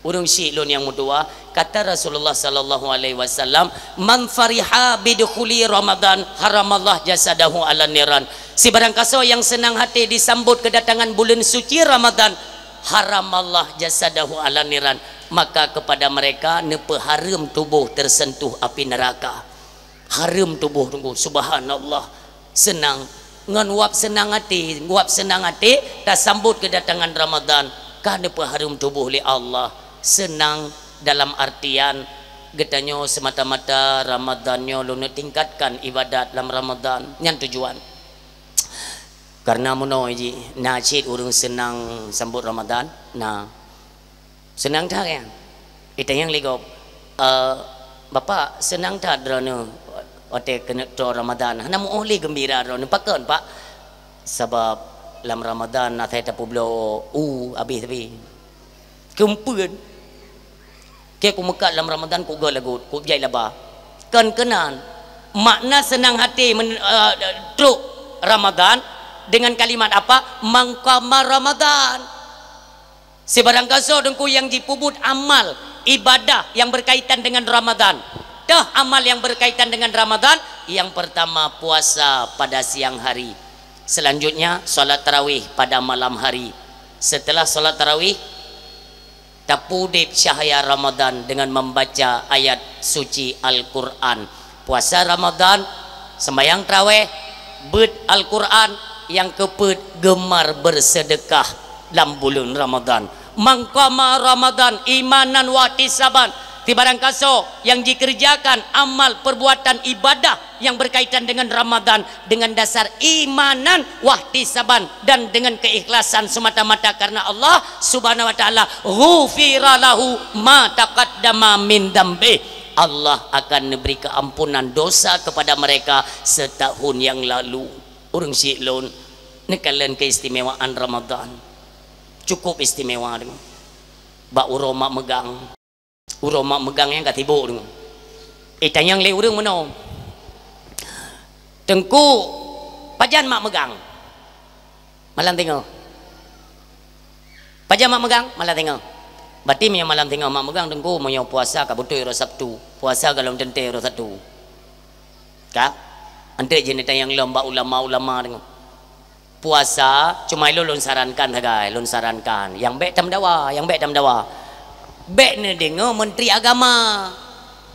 Ureuëng syik lôn nyang meutuah, kata Rasulullah sallallahu alaihi wasallam, "Man fariha bidukhuli Ramadan, haramallah jasadahu 'alan niran." Sibarang kasoe nyang seunang até disambot keudatangan buleuen suci Ramadan, haramallah jasadahu 'alan niran, maka kepada mereka neupeuhareuem tuboh teuseuntuh api neuraka. Hareuem tuboh, Teungku, subhanallah. Seunang. Ngon wab seunang até, wab seunang até tasambot keudatangan Ramadan, ka neupeuhareuem tuboh lé Allah. Seunang dalam artian geutanyoe seumata-mata Ramadan nyoe lôn neutingkatkan ibadat lam Ramadan. Nyan tujuan. Kareuna meunoe jih, na cit ureuëng seunang sambot Ramadan, na. Seunang that nyan. Itanyong lé gob, "Eh, Bapak, seunang that droeneuh watée keuneuk troh Ramadan? Hana meuôh lé geumbira droeneuh." "Pakon, Pak?" "Sabab lam Ramadan asai tapeubloe u habéh tapi." "Keupeue?" "Kée kumeukat lam Ramadan kugét lagot, kujai laba." Kon keunan, makna seunang até men-, eh, trok Ramadan dengan kalimat apa? "Man qama Ramadan." Sibarang gasoe Teungku nyang jipeubuet amal ibadah nyang berkaitan dengan Ramadan. Teuh amal nyang berkaitan dengan Ramadan, nyang pertama puasa pada siang hari. Selanjutnya salat tarawih pada malam hari. Setelah salat tarawih, tapeuudeb cahya Ramadan dengan membaca ayat suci Al-Quran. Puasa Ramadan, sembahyang tarawih, beuet Al-Quran, nyang keupeuet gemar bersedekah lam buleuen Ramadan. "Man qama Ramadan imanan wahtisaban." Sibarang gasoe nyang jikerjakan amal perbuatan ibadah nyang berkaitan dengan Ramadan dengan dasar imanan wahtisaban dan dengan keikhlasan semata-mata karena Allah Subhanahu wa Ta'ala, "Ghufira lahu ma taqaddama min dzambi." Allah akan memberi keampunan dosa kepada mereka setahun yang lalu. Ureuëng syik lôn, neukalon keistimewaan Ramadan. Cukup istimewa deungon bak uroe mak meugang. Uroe mak meugang nyang ka sibok deungon. Itanyong lé ureuëng meunoe, "Teungku, pajan mak meugang?" "Malam teungoh." "Pajan mak meugang?" "Malam teungoh." "Berarti meunyoe malam teungoh mak meugang, Teungku, meunyoe puasa ka beutôi uroe Sabtu, puasa golom teuntée uroe Sabtu." Ka? Enteuk jih neutanyong lom bak ulama-ulama deungon. Puasa, cuma ilôn lôn sarankan sagai, lôn sarankan. Nyang bék tameudawa, nyang bék tameudawa. Bék neudeungoe menteri agama,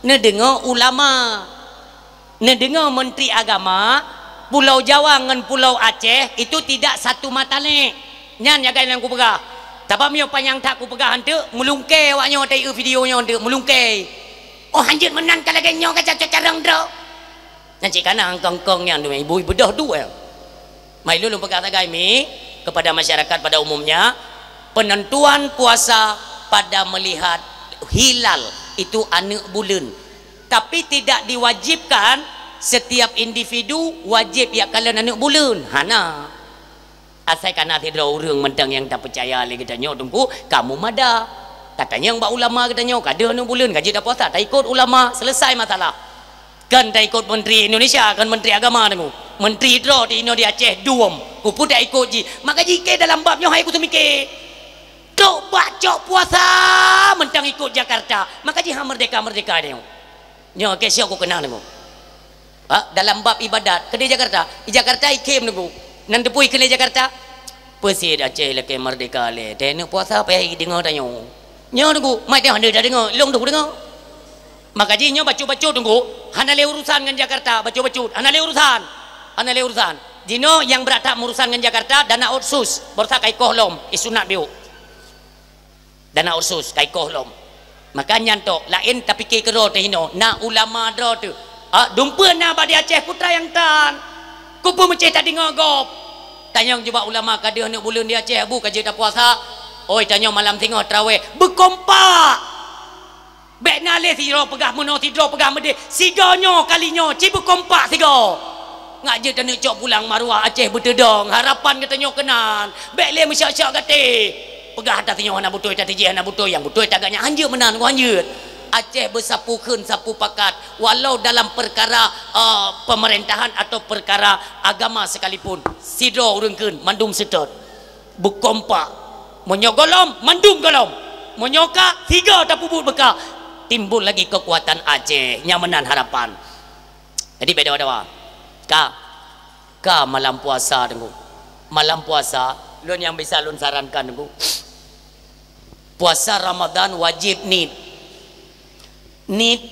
neudeungoe ulama. Neudeungoe menteri agama, Pulau Jawa ngon Pulau Aceh itu tidak satu mata lé. Nyan nyang ka lôn kupeugah. Sabab meunyoe panyang that kupeugah enteuk, meulungkée awak nyoe watée eu video nyoe enteuk, meulungkée. Oh, hanjeuet meunan ka lagée nyoe ka cocok carông droe. Nyan cit kana kongkong nyan dua ibu beudôh dua. Mai lôn peugah sagai mi kepada masyarakat pada umumnya, penentuan puasa pada melihat hilal itu aneuk buleuen. Tapi tidak diwajibkan setiap individu wajib jak kalon aneuk buleuen. Hana. Asai kana sidroe ureuëng mantong nyang tapeucaya lé geutanyoe Teungku, kamoe mada. Tatanyong bak ulama geutanyoe, ka deuh aneuk buleuen, ka jeuet tapuasa, taikot ulama, selesai masalah. Kon taikot menteri Indonesia, kon menteri agama Teungku. Menteri droe di inoe di Aceh dum, kupeue taikot jih. Maka jih kée dalam bab nyoe hai kuseumiké. Trok bak cok puasa mantong ikot Jakarta. Maka jih ha merdeka-merdeka Teungku. Nyoe keu siok ku keunang deungoe. Ha, dalam bab ibadat, keudeh Jakarta. Di Jakarta ikhem deungoe. Nan teupui keu lé Jakarta. Peusiet Aceh lakée merdeka lé. Teuneuk puasa payah deungoe tanyoe. Nyoe deungoe, mai teuh hana tadeungoe, lôn deuh deungoe. Maka jih nyoe bacut-bacut deungoe, hana lé urusan ngon Jakarta, bacut-bacut, hana lé urusan. Hana lé urusan. Jinoe nyang brat that meurusan ngon Jakarta, dana otsus, barosa ka ikoh lom, isunat biuk. Dana otsus ka ikoh lom. Maka nyan tok, laén tapike keudroe teuhinoe, na ulama droe teuh. Ah, dumpeue na bak di Aceh peue nyang tan. Keupeue meucéh tadeungoe gob. Tanyong jubak ulama ka deuh aneuk buleuen di Aceh, Abu, ka jeuet tapuasa. Oi, tanyoe malam singoh traweh. Beukompak. Bék na lé sidroe peugah meunoe, sidroe peugah meudéh. Sigoe nyoe kali nyoe, ci beukompak sigoe. Ngak jeuet taneuk cok pulang maruah Aceh beuteudong, harapan geutanyoe keunan. Bék lé meusiak-siak gaté. Peugah ata sinyoe hana beutôi, ata tijih hana beutôi, nyang beutôi tagak nyan hanjeuet meunan, ngon hanjeuet. Aceh beusapu kheun, sapu pakat, walau dalam perkara, eh, pemerintahan atau perkara agama sekalipun, sidroe ureuëng kheun, mandum seutôt. Beukompak. Meunyoe gohlom, mandum gohlom. Meunyoe ka, tiga tapeubuet beuka. Timbul lagi keukuatan Aceh. Nyan meunan harapan. Jadi, beda dawa. Ka. Ka malam puasa, Teungku. Malam puasa, lôn nyang bisa lôn sarankan, Teungku. Puasa Ramadan wajib niet. Niet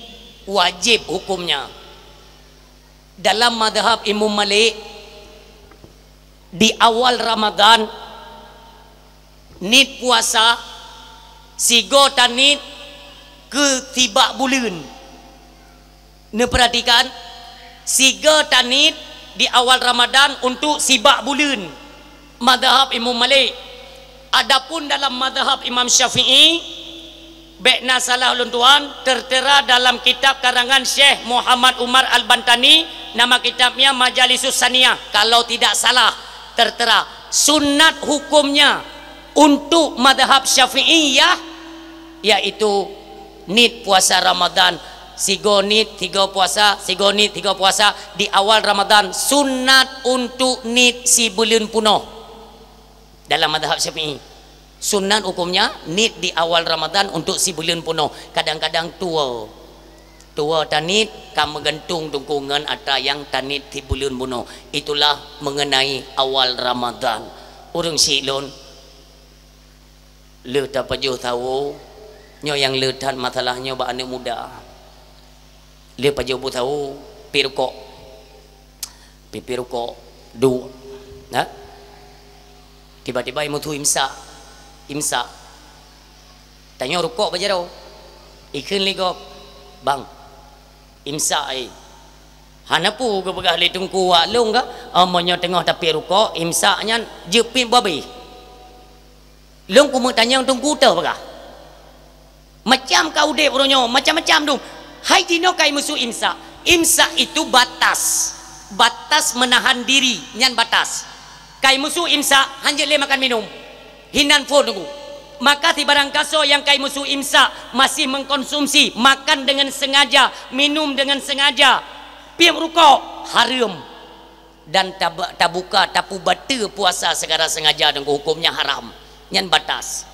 wajib hukumnya. Dalam mazhab Imam Malik, di awal Ramadan, niet puasa, sigoe taniet keu sibak buleuen. Neupeuratikan, sigoe taniet di awal Ramadan untuk sibak buleuen. Mazhab Imam Malik. Adapun dalam mazhab Imam Syafi'i, bék na salah ulôn tuan, tertera dalam kitab karangan Syekh Muhammad Umar Al-Bantani, nama kitabnya Majalisus Saniyah, kalau tidak salah, tertera. Sunat hukumnya untuk mazhab Syafi'iyah, yaitu niet puasa Ramadan, sigoe niet, sigoe puasa, sigoe niet, sigoe puasa di awal Ramadan, sunat untuk niet sibuleuen punoh. Dalam mazhab Syafi'i, sunat hukumnya niet di awal Ramadan untuk sibuleuen punoh. Kadang-kadang tuwo. Tuwo taniet ka meugantung Teungku ngon atra nyang taniet sibuleuen punoh. Itulah mengenai awal Ramadan. Ureuëng syiek lôn, lheueh tapajoh sawo, nyoe nyang le that masalah nyoe bak aneuk muda. Lheueh pajoh bu sawo, piep rukok. Piep-piep rukok, duek. Nah. Tiba-tiba imeutui imsak. Imsak. Tanyoe rukok bak jaroe. Ikheun lé gob, "Bang, imsak, eh." "Hana peue," geupeugah lé Teungku, "wak lôn ka, oh, meunyoe teungoh tapiep rukok, imsak nyan jeuet piep babeh." Lôn kumeutanyong Teungku teuh peugah. Macam ka udeb uroe nyoe, macam-macam dum. Hai jinoe kai meusu imsak. Imsak itu batas. Batas menahan diri, nyan batas. Kai meusu imsak, hanjeuet lé makan minum. Hinan phon Teungku. Maka sibarang kasoe nyang kai meusu imsak, masih mengkonsumsi, makan dengan sengaja, minum dengan sengaja, piep rukok, hareuem. Dan tab-, tabuka, tapubateue puasa secara sengaja dan hukumnya haram. Nyan batas.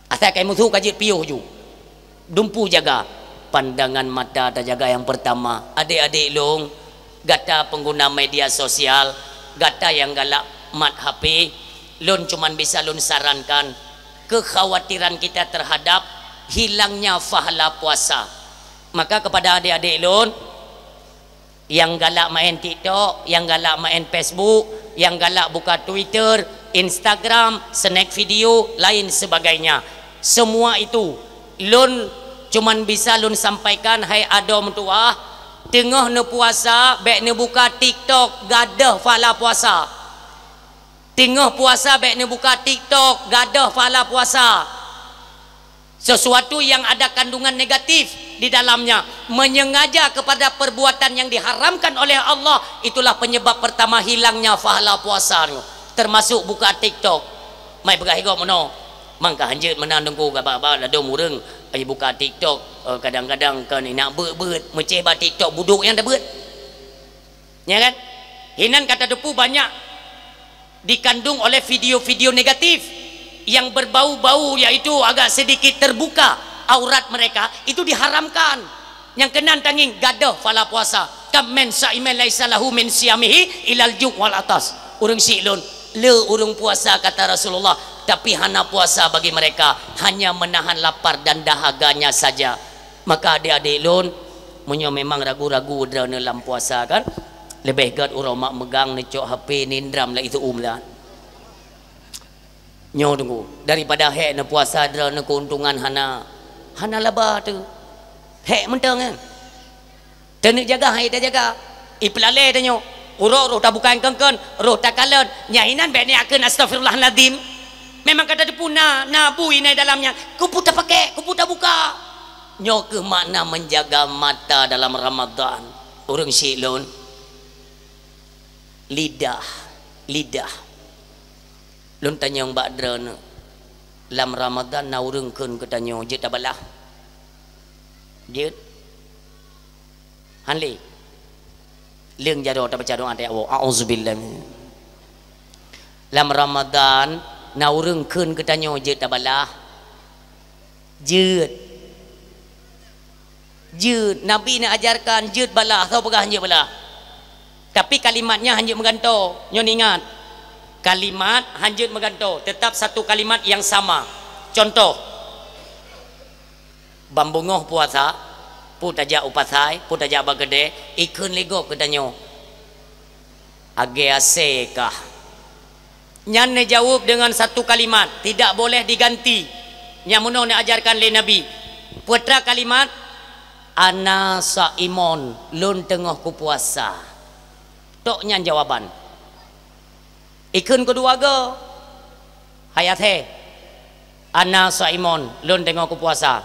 Asai kai meusu ka jeuet piôh ju. Dumpu jaga. Pandangan mata tajaga yang pertama. Adik-adik lôn, gata pengguna media sosial, gata yang galak mat H P, lôn cuman bisa lôn sarankan kekhawatiran kita terhadap hilangnya pahala puasa. Maka kepada adik-adik lôn, nyang galak maén TikTok, nyang galak maén Facebook, nyang galak buka Twitter, Instagram, snack video, lain sebagainya. Semua itu, lôn cuman bisa lôn sampaikan, hai adoe meutuwah, teungoh neupuasa, bék neubuka TikTok, gadôh pahala puasa. Teungoh puasa, bék neubuka TikTok, gadôh pahala puasa. Sesuatu yang ada kandungan negatif di dalamnya, menyengaja kepada perbuatan yang diharamkan oleh Allah, itulah penyebab pertama hilangnya pahala puasa nyoe, termasuk buka TikTok. Mai peugah igoe meunoe, mangka hanjeuet meunan Teungku, gaba-ba ladôm ureuëng, ai buka TikTok, eh, kadang-kadang kan inak beuet-beuet, meucéh bak TikTok budok nyang tabeuet. Ya kan? Hinan ka tateupeue banyak dikandung oleh video-video negatif yang berbau-bau, yaitu agak sedikit terbuka aurat mereka, itu diharamkan. Nyang keunan tangieng gadôh pahala puasa. "Kam min shaimin laisa lahu min siyamihi ilal ju' wal atas." Ureuëng syiek lôn, le ureuëng puasa kata Rasulullah, tapi hana puasa bagi mereka, hanya menahan lapar dan dahaganya saja. Maka adik-adik lôn, meunyoe memang ragu-ragu droeneuh lam puasa kan, leubeh gét uroe mak meugang neucok H P nindram lagi teuum lah. Nyoe teungku, daripada hék neupuasa droeneuh keuntungan hana, hana laba teuh. Hék mantong kan. Teuneuk jaga hai tajaga. Ipeulalé tanyoe. Uroe roh tabuka nyang kon-kon, roh takalon. Nyang inan bék niat kheun astagfirullahalazim. Memang ka tateupeue na, na bui na dalam nyan. Kubu tapakék, kubu tabuka. Nyoe keuh makna menjaga mata dalam Ramadan. Ureuëng syiek lôn. Lidah, lidah. Lôn tanyong bak droeneuh, lam Ramadan na ureuëng kheun keu tanyoe jeuet tabalah? Jeuet? Han lé. Leueng jaroe tabaca doa teuh, "Auzubillah." Lam Ramadan na ureuëng kheun keu tanyoe jeuet tabalah? Jeuet. Jeuet, Nabi neuajarkan jeuet balah, soe peugah han jeuet balah. Tapi kalimat nyan han jeuet meugantoe, nyoe ingat. Kalimat han jeuet meugantoe, tetap satu kalimat yang sama. Contoh, ban beungoh puasa, peue tajak u pasai, peue tajak bak keudè, ikheun lé gob keu tanyoe. Lagèe asèe kah? Nyan neujaweueb deungon satu kalimat, tidak boleh diganti. Nyang meunoe neuajarkan lé Nabi. Peue treuk kalimat, "Ana shaimun, lôn teungoh kupuasa." Tok nyan jawaban. Ikheun keudua goe, hai asèe, "Ana shaimun, lôn teungoh kupuasa."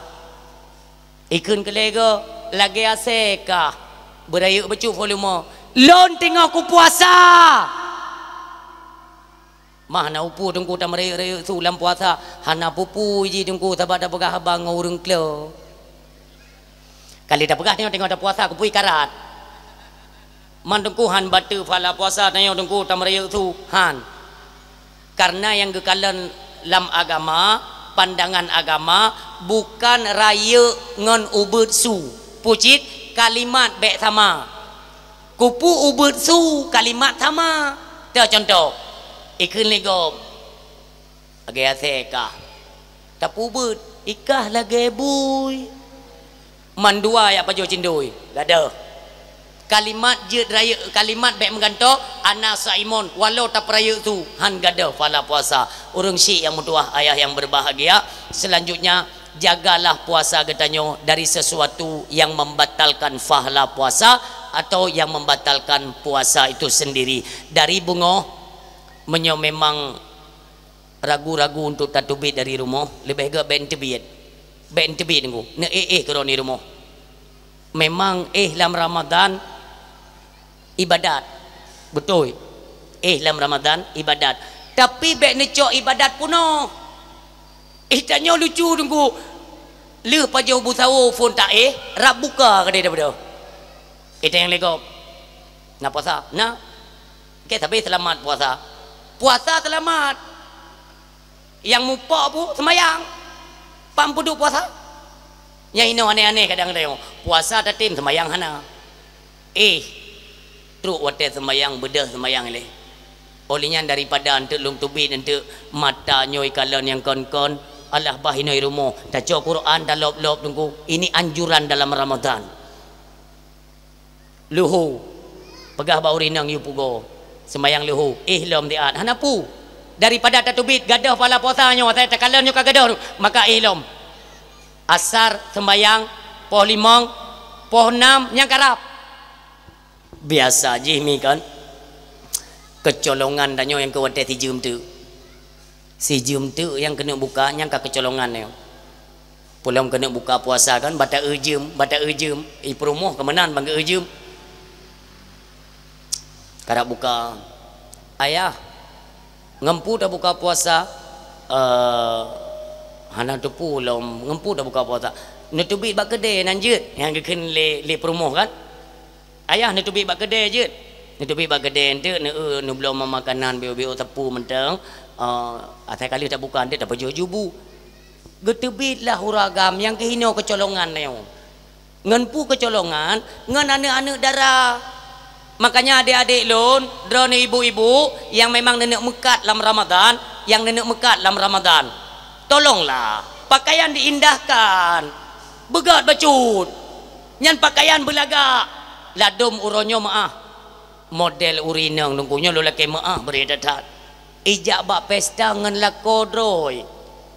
Ikheun keu lhèe goe, lagèe asèe kah, beurayeuk bacut volume, "Lôn teungoh kupuasa!" Mah na upu teungku tameurayeuk-rayeuk su lam puasa, hana peue-peue jih teungku, sabab tapeugah haba ngon ureuëng klo. Kali tapeugah teungoh-teungoh tapuasa, kupeue karat. Man teungku han bateue pahala puasa tanyoe teungku tameurayeuk su, han. Karena nyang geukalon lam agama, pandangan agama, bukan rayeuk ngon ubeuet su. Peue cit, kalimat bék sama. Kupeue ubeuet su, kalimat sama. Teuh contoh, ikheun lé gob. Lagèe asèe kah. Tapeubeuet, ikah lagèe bui. Mandua jak pajoh cindôi, gadoh. Kalimat jeuet rayeuk, kalimat bék meugantoe, "Ana shaimun," walau tapeurayeuk su, han gadoh pahala puasa. Ureuëng syiek nyang meutuwah, ayah yang berbahagia, selanjutnya, jagalah puasa geutanyoe dari sesuatu yang membatalkan pahala puasa atau yang membatalkan puasa itu sendiri. Dari beungoh, meunyoe memang ragu-ragu untuk tateubiet dari rumoh, leubeh gét bék teubiet. Bék teubiet teungku, neuéh-éh keudroe di rumoh. Memang éh lam Ramadan ibadat. Beutôi. Éh lam Ramadan ibadat. Tapi bék neucok ibadat peunoh. Éh tanyoe lucu teungku. Lheueh pajoh bu sahô phôn taéh, rab buka keudéh daripada. Éh tanyoe lé gob. Na puasa? Na. Oke, tapi seulamat puasa. Puasa seulamat. Nyang mupok bu seumayang. Pam peuduek puasa. Nyang inoe aneh-aneh kadang-kadang. Puasa tatem seumayang hana. Éh, trok watèe seumayang beudôh seumayang ilèe. Oleh nyan daripada eunteuk lôn teubiet eunteuk mata nyoe ikalon nyang kon-kon, alah bah inoe rumoh, tacok Quran talop-lop teungku. Ini anjuran dalam Ramadan. Luho. Peugah bak ureueng inong yue pugo. Seumayang luho. Éh lom siat. Hana peue. Daripada tateubiet gadoh pahala puasa nyoe, asai takalon nyoe ka gadoh, maka éh lom. Asar seumayang poh limong, poh nam nyang karab. Biasa jih mi kan. Keucolongan tanyoe nyang keu watèe sijeuem teuk. Sijeuem teuk nyang keuneuk buka nyang ka keucolongan nyoe. Peulom keuneuk buka puasa kan, bata eu jeuem, bata eu jeuem. Ih, peurumoh keu meunan bang eu jeuem. Karab buka. Ayah, ngon peue tabuka puasa? Eh, hana teupeue lom, ngon peue tabuka puasa? Neuteubiet bak keudè nan jeuet, nyang geukheun lé, lé peurumoh kan? Ayah neuteubiet bak keudè jeuet. Neuteubiet bak keudè eunteuk, neueu, neubloe makanan biôk-biôk sapeue mantong. Eh, asai ka lheueh tabuka eunteuk tapajoh jubu. Geuteubiet lah ureueng agam nyang keuhinoe keucolongan nyoe. Ngon peue keucolongan? Ngon aneuk-aneuk dara. Makanya adék-adék lôn, droeneuh ibu-ibu nyang memang neuneuk meukat lam Ramadan, nyang neuneuk meukat lam Ramadan, tolonglah pakaian diindahkan. Beugét bacut. Nyan pakaian beulagak. Ladôm uroe nyoe meu'ah. Model ureueng inong Teungku nyoe lôn lakée meu'ah bri that-that. Ijak bak pesta ngon lakoe droe.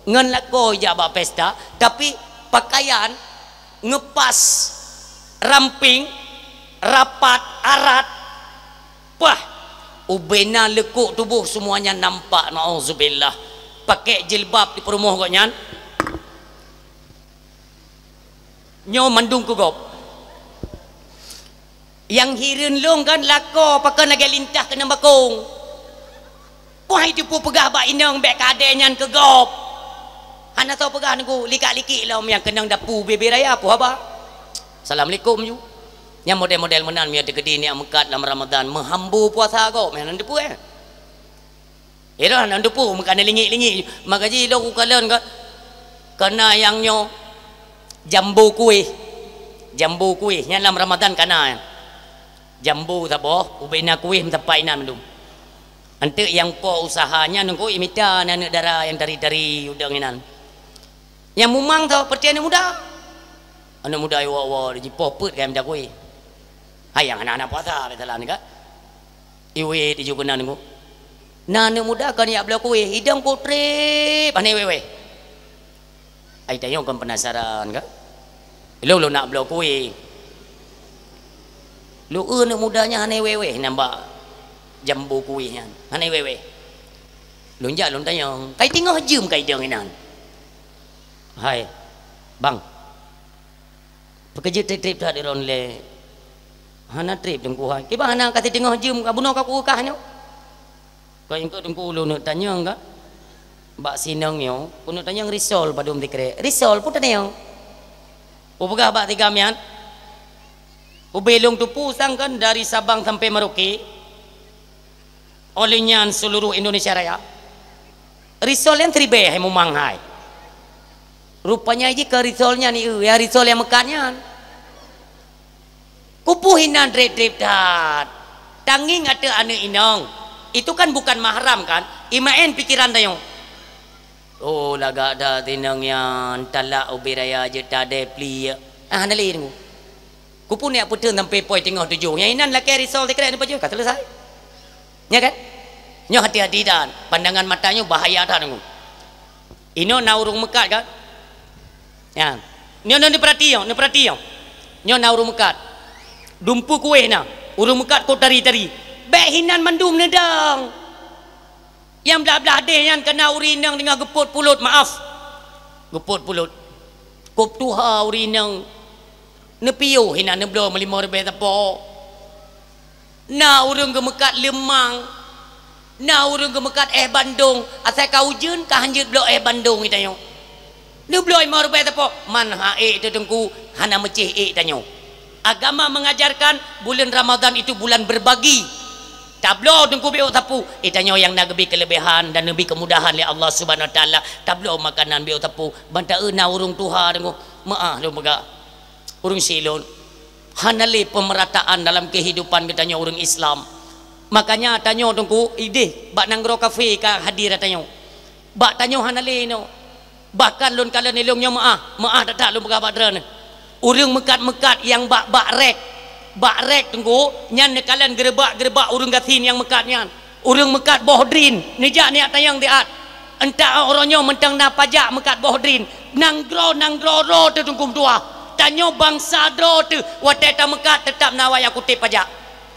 Ngon lakoe ijak bak pesta, tapi pakaian ngeupas, ramping, rapat, arat. Pah! Ubena leukok tuboh semuanya nampak, naudzubillah. Pakai jilbab di peurumoh gobnyan. Nyoe mandum keu gob. Nyang hireuen lôn kan lakoe pakon lagée lintah keunong bakong. Poh hai teupeu peugah bak inong bék kadée nyan keu gob. Hana soe peugah Teungku, likak-likik lom nyang keunong dapu bebe raya, peue haba. Assalamualaikum ju. Nyang model-model meunan meunyoe teukeudi neuk meukat lam Ramadan, meuhambo puasa gob, meunan teupeu, eh. Irah nan teupeu meukat lingik-lingik. Maka jih lôn kukalon ka, kana nyang nyoe jambo kueh. Jambo kueh nyan lam Ramadan kana. Jambo saboh, ubena kueh meusapat inan mandum. Anteuk nyang po usaha nyan Teungku imita aneuk dara nyang tari-tari udeueng inan. Nyang mumang tho peureté aneuk muda. Aneuk muda iwoe-woe jipoh peuet ka mita kueh. Hai nyang hana-hana puasa misalnya ka. Iwet iju keunan Teungku. Na aneuk muda kon jak bloe kueh, idong ku treb hana wéh-wéh. Ai tanyoe kon penasaran ka. Lôn, lôn nak bloe kueh. Lôn eu aneuk muda nyan hana wéh-wéh nyan bak jambo kueh nyan. Hana wéh-wéh. Lôn jak lôn tanyong, "Kai teungoh jeuem kai dong inan?" "Hai, bang, peu keuh jeuet treb-treb that droeneuh lé?" "Hana treb Teungku hai." "Kiban hana ka siteungoh jeuem ka bunoe ka kueukah nyoe?" Kon ingkot Teungku ulôn neuk tanyong ka. Bak sinong nyoe, keuneuk tanyong risol padum sikrek. Risol peue tanyong. Kupeugah bak si Gam nyan, ubé lôn teupeu sang kan dari Sabang sampai Merauke, óh lheueh nyan seluruh Indonesia Raya. Risol nyan siribée hai mumang hai. Rupanya jih keu risol nyan ieu, ya risol nyang meukat nyan. Kupeue inan treb-treb that. Tangieng ateueh aneuk inong. Itu kan bukan mahram kan? Imaén pikiran tanyoe. Oh, lagak that inong nyan, talak ubé raya jeuet tadée pliek. Ah, hana lé Teungku. Kupeue neuk peuteun sampai poh teungoh tujoh. Nyang inan lakée risol sikrek neupajoh ka selesai. Nya kan? Nyoe hati-hati dan pandangan mata nyoe bahaya that Teungku. Inoe na ureuëng meukat kan? Ya. Nyoe, nyoe neupeurati nyoe, neupeurati nyoe. Nyoe na ureuëng meukat. Dumpeue kueh na, ureuëng meukat kot tari-tari. Bék hinan mandum neudong. Nyang blah-blah deh nyan kana ureuëng inong teungoh geupot pulot, maaf. Geupot pulot. Kop tuha ureuëng inong. Neupiôh hinan neubloe meulimong ribée sapo. Na ureuëng geumeukat leumang, na ureuëng geumeukat éh bandong, asai ka ujeuen ka hanjeuet bloe éh bandong geutanyoe. Neubloe limong ribée sapo, man ha ék teuh Teungku, hana meucéh ék tanyoe. Agama mengajarkan bulan Ramadan itu bulan berbagi. Tabloe Teungku bék sapeue, éh tanyoe nyang na geubri keuleubehan dan neubri keumudahan lé Allah Subhanahu Wa Taala, tabloe makanan bék sapeue, ban taeu na ureuëng tuha Teungku, meu'ah lôn peugah. Ureuëng silôn, hana lé peumerataan dalam keuhidupan geutanyoe ureuëng Islam. Makanya tanyoe Teungku ideh bak nanggroe kafé ka hadir tanyoe. Bak tanyoe hana lé inoe. Bahkan lôn kalon ilôn nyoe meu'ah, meu'ah that-that lôn peugah bak droeneuh. Ureuëng meukat-meukat nyang bak, bak rék, bak rék Teungku, nyan neukalon geureubak-geureubak ureuëng gasien nyang meukat nyan. Ureuëng meukat boh drin, neujak neujak tanyong siat. Entah uroe nyoe mantong na pajak meukat boh drin. Nanggroe-nanggroe droe teuh Teungku meutuah. Tanyoe bansa droe teuh watée tameukat teutap na awak nyang kutéb pajak.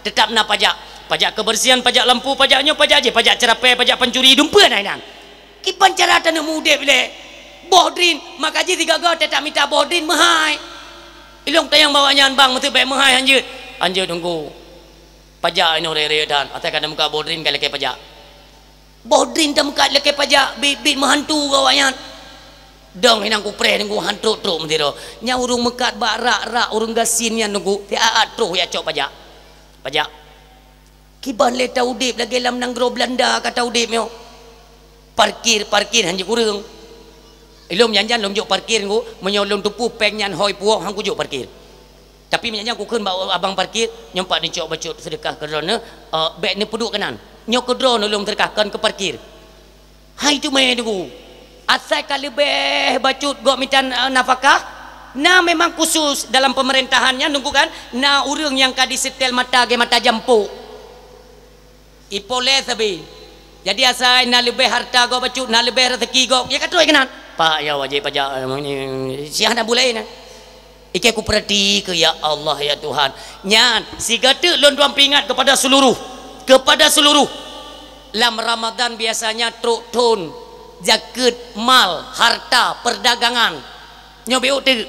Teutap na pajak. Pajak kebersihan, pajak lampu, pajak nyoe, pajak jih, pajak ceurapée, pajak pancuri, dumpeue na inan. Kiban cara taneuk meu-udeb ilée. Boh drin, maka jih sigoe-goe teutap mita boh drin meuhai. Ilôn tanyong bak awak nyan, "Bang, meuteubek meuhai hanjeuet?" "Hanjeuet Teungku." Pajak inoe ré-ré that, asai ka tameukat boh drin ka lakée pajak. Boh drin tameukat lakée pajak, biet-biet meuhantu keu awak nyan. Dong hinan kupreh Teungku han trok-trok meusidroe. Nyan ureuëng meukat bak rak-rak ureuëng gasien nyan Teungku, siat-at troh jak cok pajak. Pajak. Kiban lé taudeb lagée lam nanggroe Beulanda ka taudeb nyoe. Parkir, parkir hanjeuet kureueng. Ilôn jan-jan lôn jok parkir Teungku, meunyoe lôn teupeu péng nyan hôi puwoe han kujok parkir. Tapi meunyo nyan kukheun bak abang parkir, nyoe pat neucok bacut seudeukah keu droeneuh, eh, bèk neupeuduek keunan. Nyoe keu droeneuh lôn seudeukah, kon keu parkir. Hai teumé teungku. Asai ka leubeh bacut gok mita, eh, nafakah, na memang khusus dalam peumeurintahan nyan teungku kan, na ureueng nyang ka diseutèl mata lagèe mata jampok. Ipoleh sabe. Jadi asai na leubeh harta gok bacut, na leubeh raseuki gok, ya ka trok keunan. Pak, ya wajéb pajak, eh, si hana bulai na. Ikei kupeuratikan, ya Allah, ya Tuhan. Nyan, sigoe teuk lôn tuan peuingat kepada seluruh, kepada seluruh. Lam Ramadan biasanya trok thon zakeuet mal, harta, perdagangan. Nyoe beuh teuk.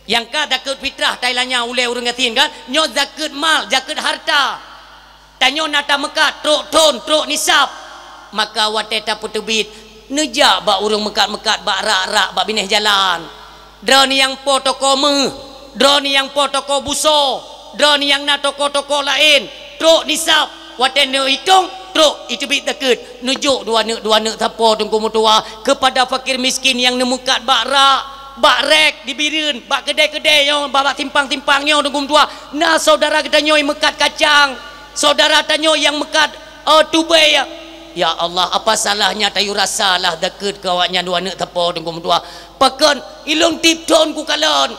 Nyang ka zakeuet fitrah tailanya ulèe ureueng gasien kan? Nyoe zakeuet mal, zakeuet harta. Tanyoe na tameukat trok thon, trok nisab. Maka watèe tapeuteubiet, neujak bak ureueng meukat-meukat bak rak-rak bak binéh jalan. Droeneuh nyang po toko méuh, droeneuh nyang po toko busoe, droeneuh nyang na toko-toko laén, trok nisab. Watèe neuitong, trok iteubiet zakeuet, neujok dua neuk, dua neuk sapo teungku meutuwah, keupada fakir miskin nyang neumeukat bak rak, bak rek di Bireuen, bak keudè-keudè nyoe, bak, bak simpang-simpang nyoe teungku meutuwah. Na syedara geutanyoe meukat kacang, syedara tanyoe nyang meukat, eh, tubèe. Ya Allah, apa salahnya tayue rasalah zakeuet keu awaknyan dua neuk sapo teungku meutuwah. Pakon ilôn tiep thon kukalon.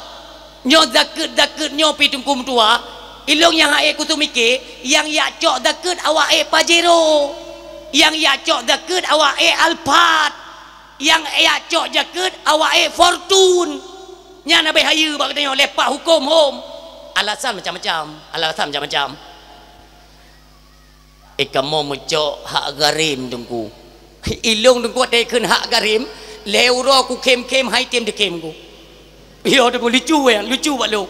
Nyoe zakeuet-zakeuet nyoe pih teungku meutuwah, ilôn nyang han ék kuseumiké, nyang jak cok zakeuet awak ék Pajero, nyang jak cok zakeuet awak ék Alphard, nyang jak cok zakeuet awak ék Fortuner. Nyan abéh hayeue bak geutanyoe lé pak huköm hom. Alasan macam-macam, alasan macam-macam. Eh, kamoe meucok hak gharim teungku. Ilôn teungku watèe kheun hak gharim, lhèe uroe kukhém-khém han item dikhém ku. Yo teungku, lucu ya, lucu bak lôn.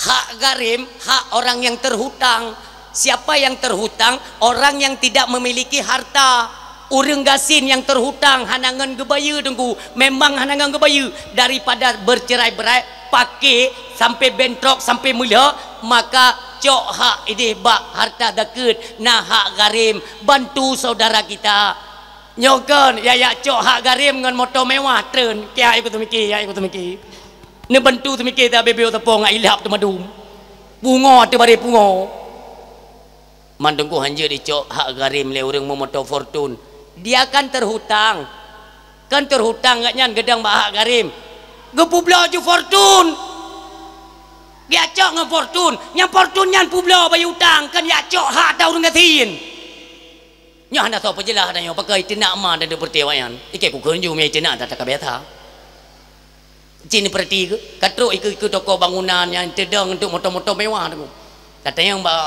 Hak gharim, hak orang yang terhutang. Siapa yang terhutang? Orang yang tidak memiliki harta. Ureueng gasien nyang terhutang hana ngon geubayeue teungku, memang hana ngon geubayeue. Daripada bercerai-berai, paké sampai bentrok, sampai meulhok, maka cok hak idéh bak harta zakeuet, na hak gharim, bantu syedara kita. Nyoe kon, ya, ya cok hak gharim ngon moto mewah treun. Keu ikôt seumiké, ya ikôt seumiké. Neubantu seumiké ta bebeo teupông ilap teumadum. Pungo teubaré pungo. Man teungku hanjeuet dicok hak gharim lé ureueng meumoto Fortuner. Dia kan terhutang. Kan terhutang gobnyan geudong bak hak gharim. Geupeubloe ju Fortuner. Geujak cok ngon Fortuner. Nyang Fortuner nyan peubloe bayeue utang, kan jak cok hak ata ureueng gasien. Nyoe hana soe peujeulaih ata nyoe, pakon iteunak ma dan dipeureuté awaknyan. Ikei kukheun ju mé iteunak ata ka biasa. Cit neupeurati keu, ka trok ikeue-ikeue toko bangunan nyang teudong untuk moto-moto mewah tu. Tatanyong bak,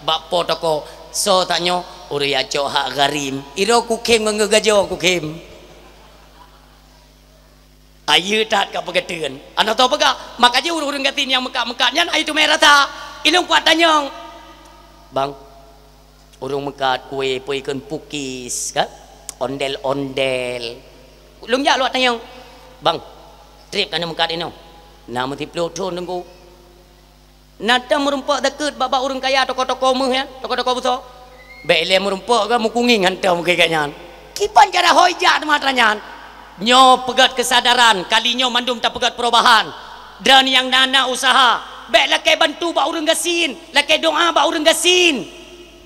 bak po toko, soe tanyoe, ureueng jak cok hak gharim. Iroe kukhém ngon geugajoe kukhém. Ayeue that ka peugeuteun. Hana soe peugah, maka jih ureueng-ureueng gasien nyang meukat-meukat nyan ayeue teumé rasa. Ilôn kuat tanyong. Bang, ureueng meukat kué peue ikheun pukis, kan? Ondel-ondel. Lôn jak lôn tanyong, "Bang, trép ka neumeukat inoe?" "Na meusiploh thon, Teungku." "Na tom meurumpok zakeuet bak-bak ureueng kaya toko-toko méuh nyan, toko-toko busoe?" "Bèk ilèe meurumpok, ka meukungieng hantom keu gobnyan." Kiban cara ho ijak teuma atra nyan. Nyoe peugöt keusadaran, kali nyoe mandum tapeugöt perubahan. Droeneuh nyang na-na useuha, bèk lakèe bantu bak ureueng gasien, lakèe doa bak ureueng gasien.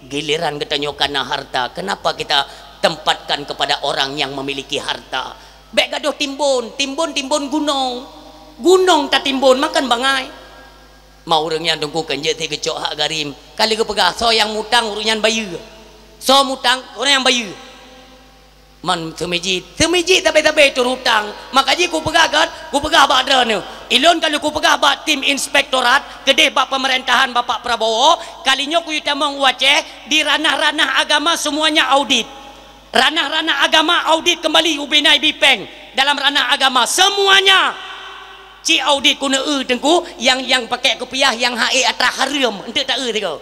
Giliran geutanyoe ka na harta, kenapa kita tempatkan kepada orang yang memiliki harta? Bèk gadôh timbon, timbon-timbon gunong. Gunong tatimbon, makon bangai. Ma ureueng nyan Teungku keu jeuet geucok hak gharim. Ka lheueh geupeugah, soe nyang mutang ureueng nyan bayeue. Soe mutang, ureueng nyan bayeue. Man seumijit, seumijit sabe-sabe teuhutang. Maka jih kupeugah kan, kupeugah bak droeneuh. Ilôn ka lheueh kupeugah bak tim inspektorat, keudeh bak pemerintahan Bapak Prabowo, kali nyoe kuyue tamong u Aceh, di ranah-ranah agama semuanya audit. Ranah-ranah agama audit kembali ubena ibi péng dalam ranah agama semuanya. Cit audit keuneuk eu Teungku, nyang, nyang pakèk kupiah, nyang hak ék atra hareuem, eunteuk taeu sigoe.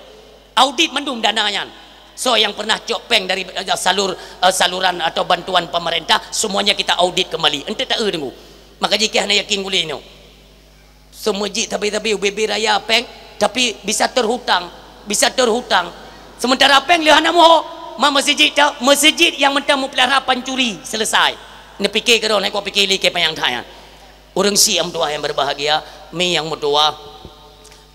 Audit mandum dana nyan. Soe nyang pernah cok péng dari, eh, salur, eh, saluran atau bantuan pemerintah, semuanya kita audit kembali. Eunteuk taeu Teungku. Maka jih keuh hana yakin gulèe nyoe. Seumijit sabe-sabe ubé-bé raya péng, tapi bisa terhutang, bisa terhutang. Sementara péng lheueh hana muho, ma meuseujid ta, meuseujid nyang mantong meupeulihara pancuri, selesai. Neupiké keudroe, hana kupiké lé keu panyang that nyan. Ureueng syiek meutuwah nyang berbahagia, mi nyang meutuwah.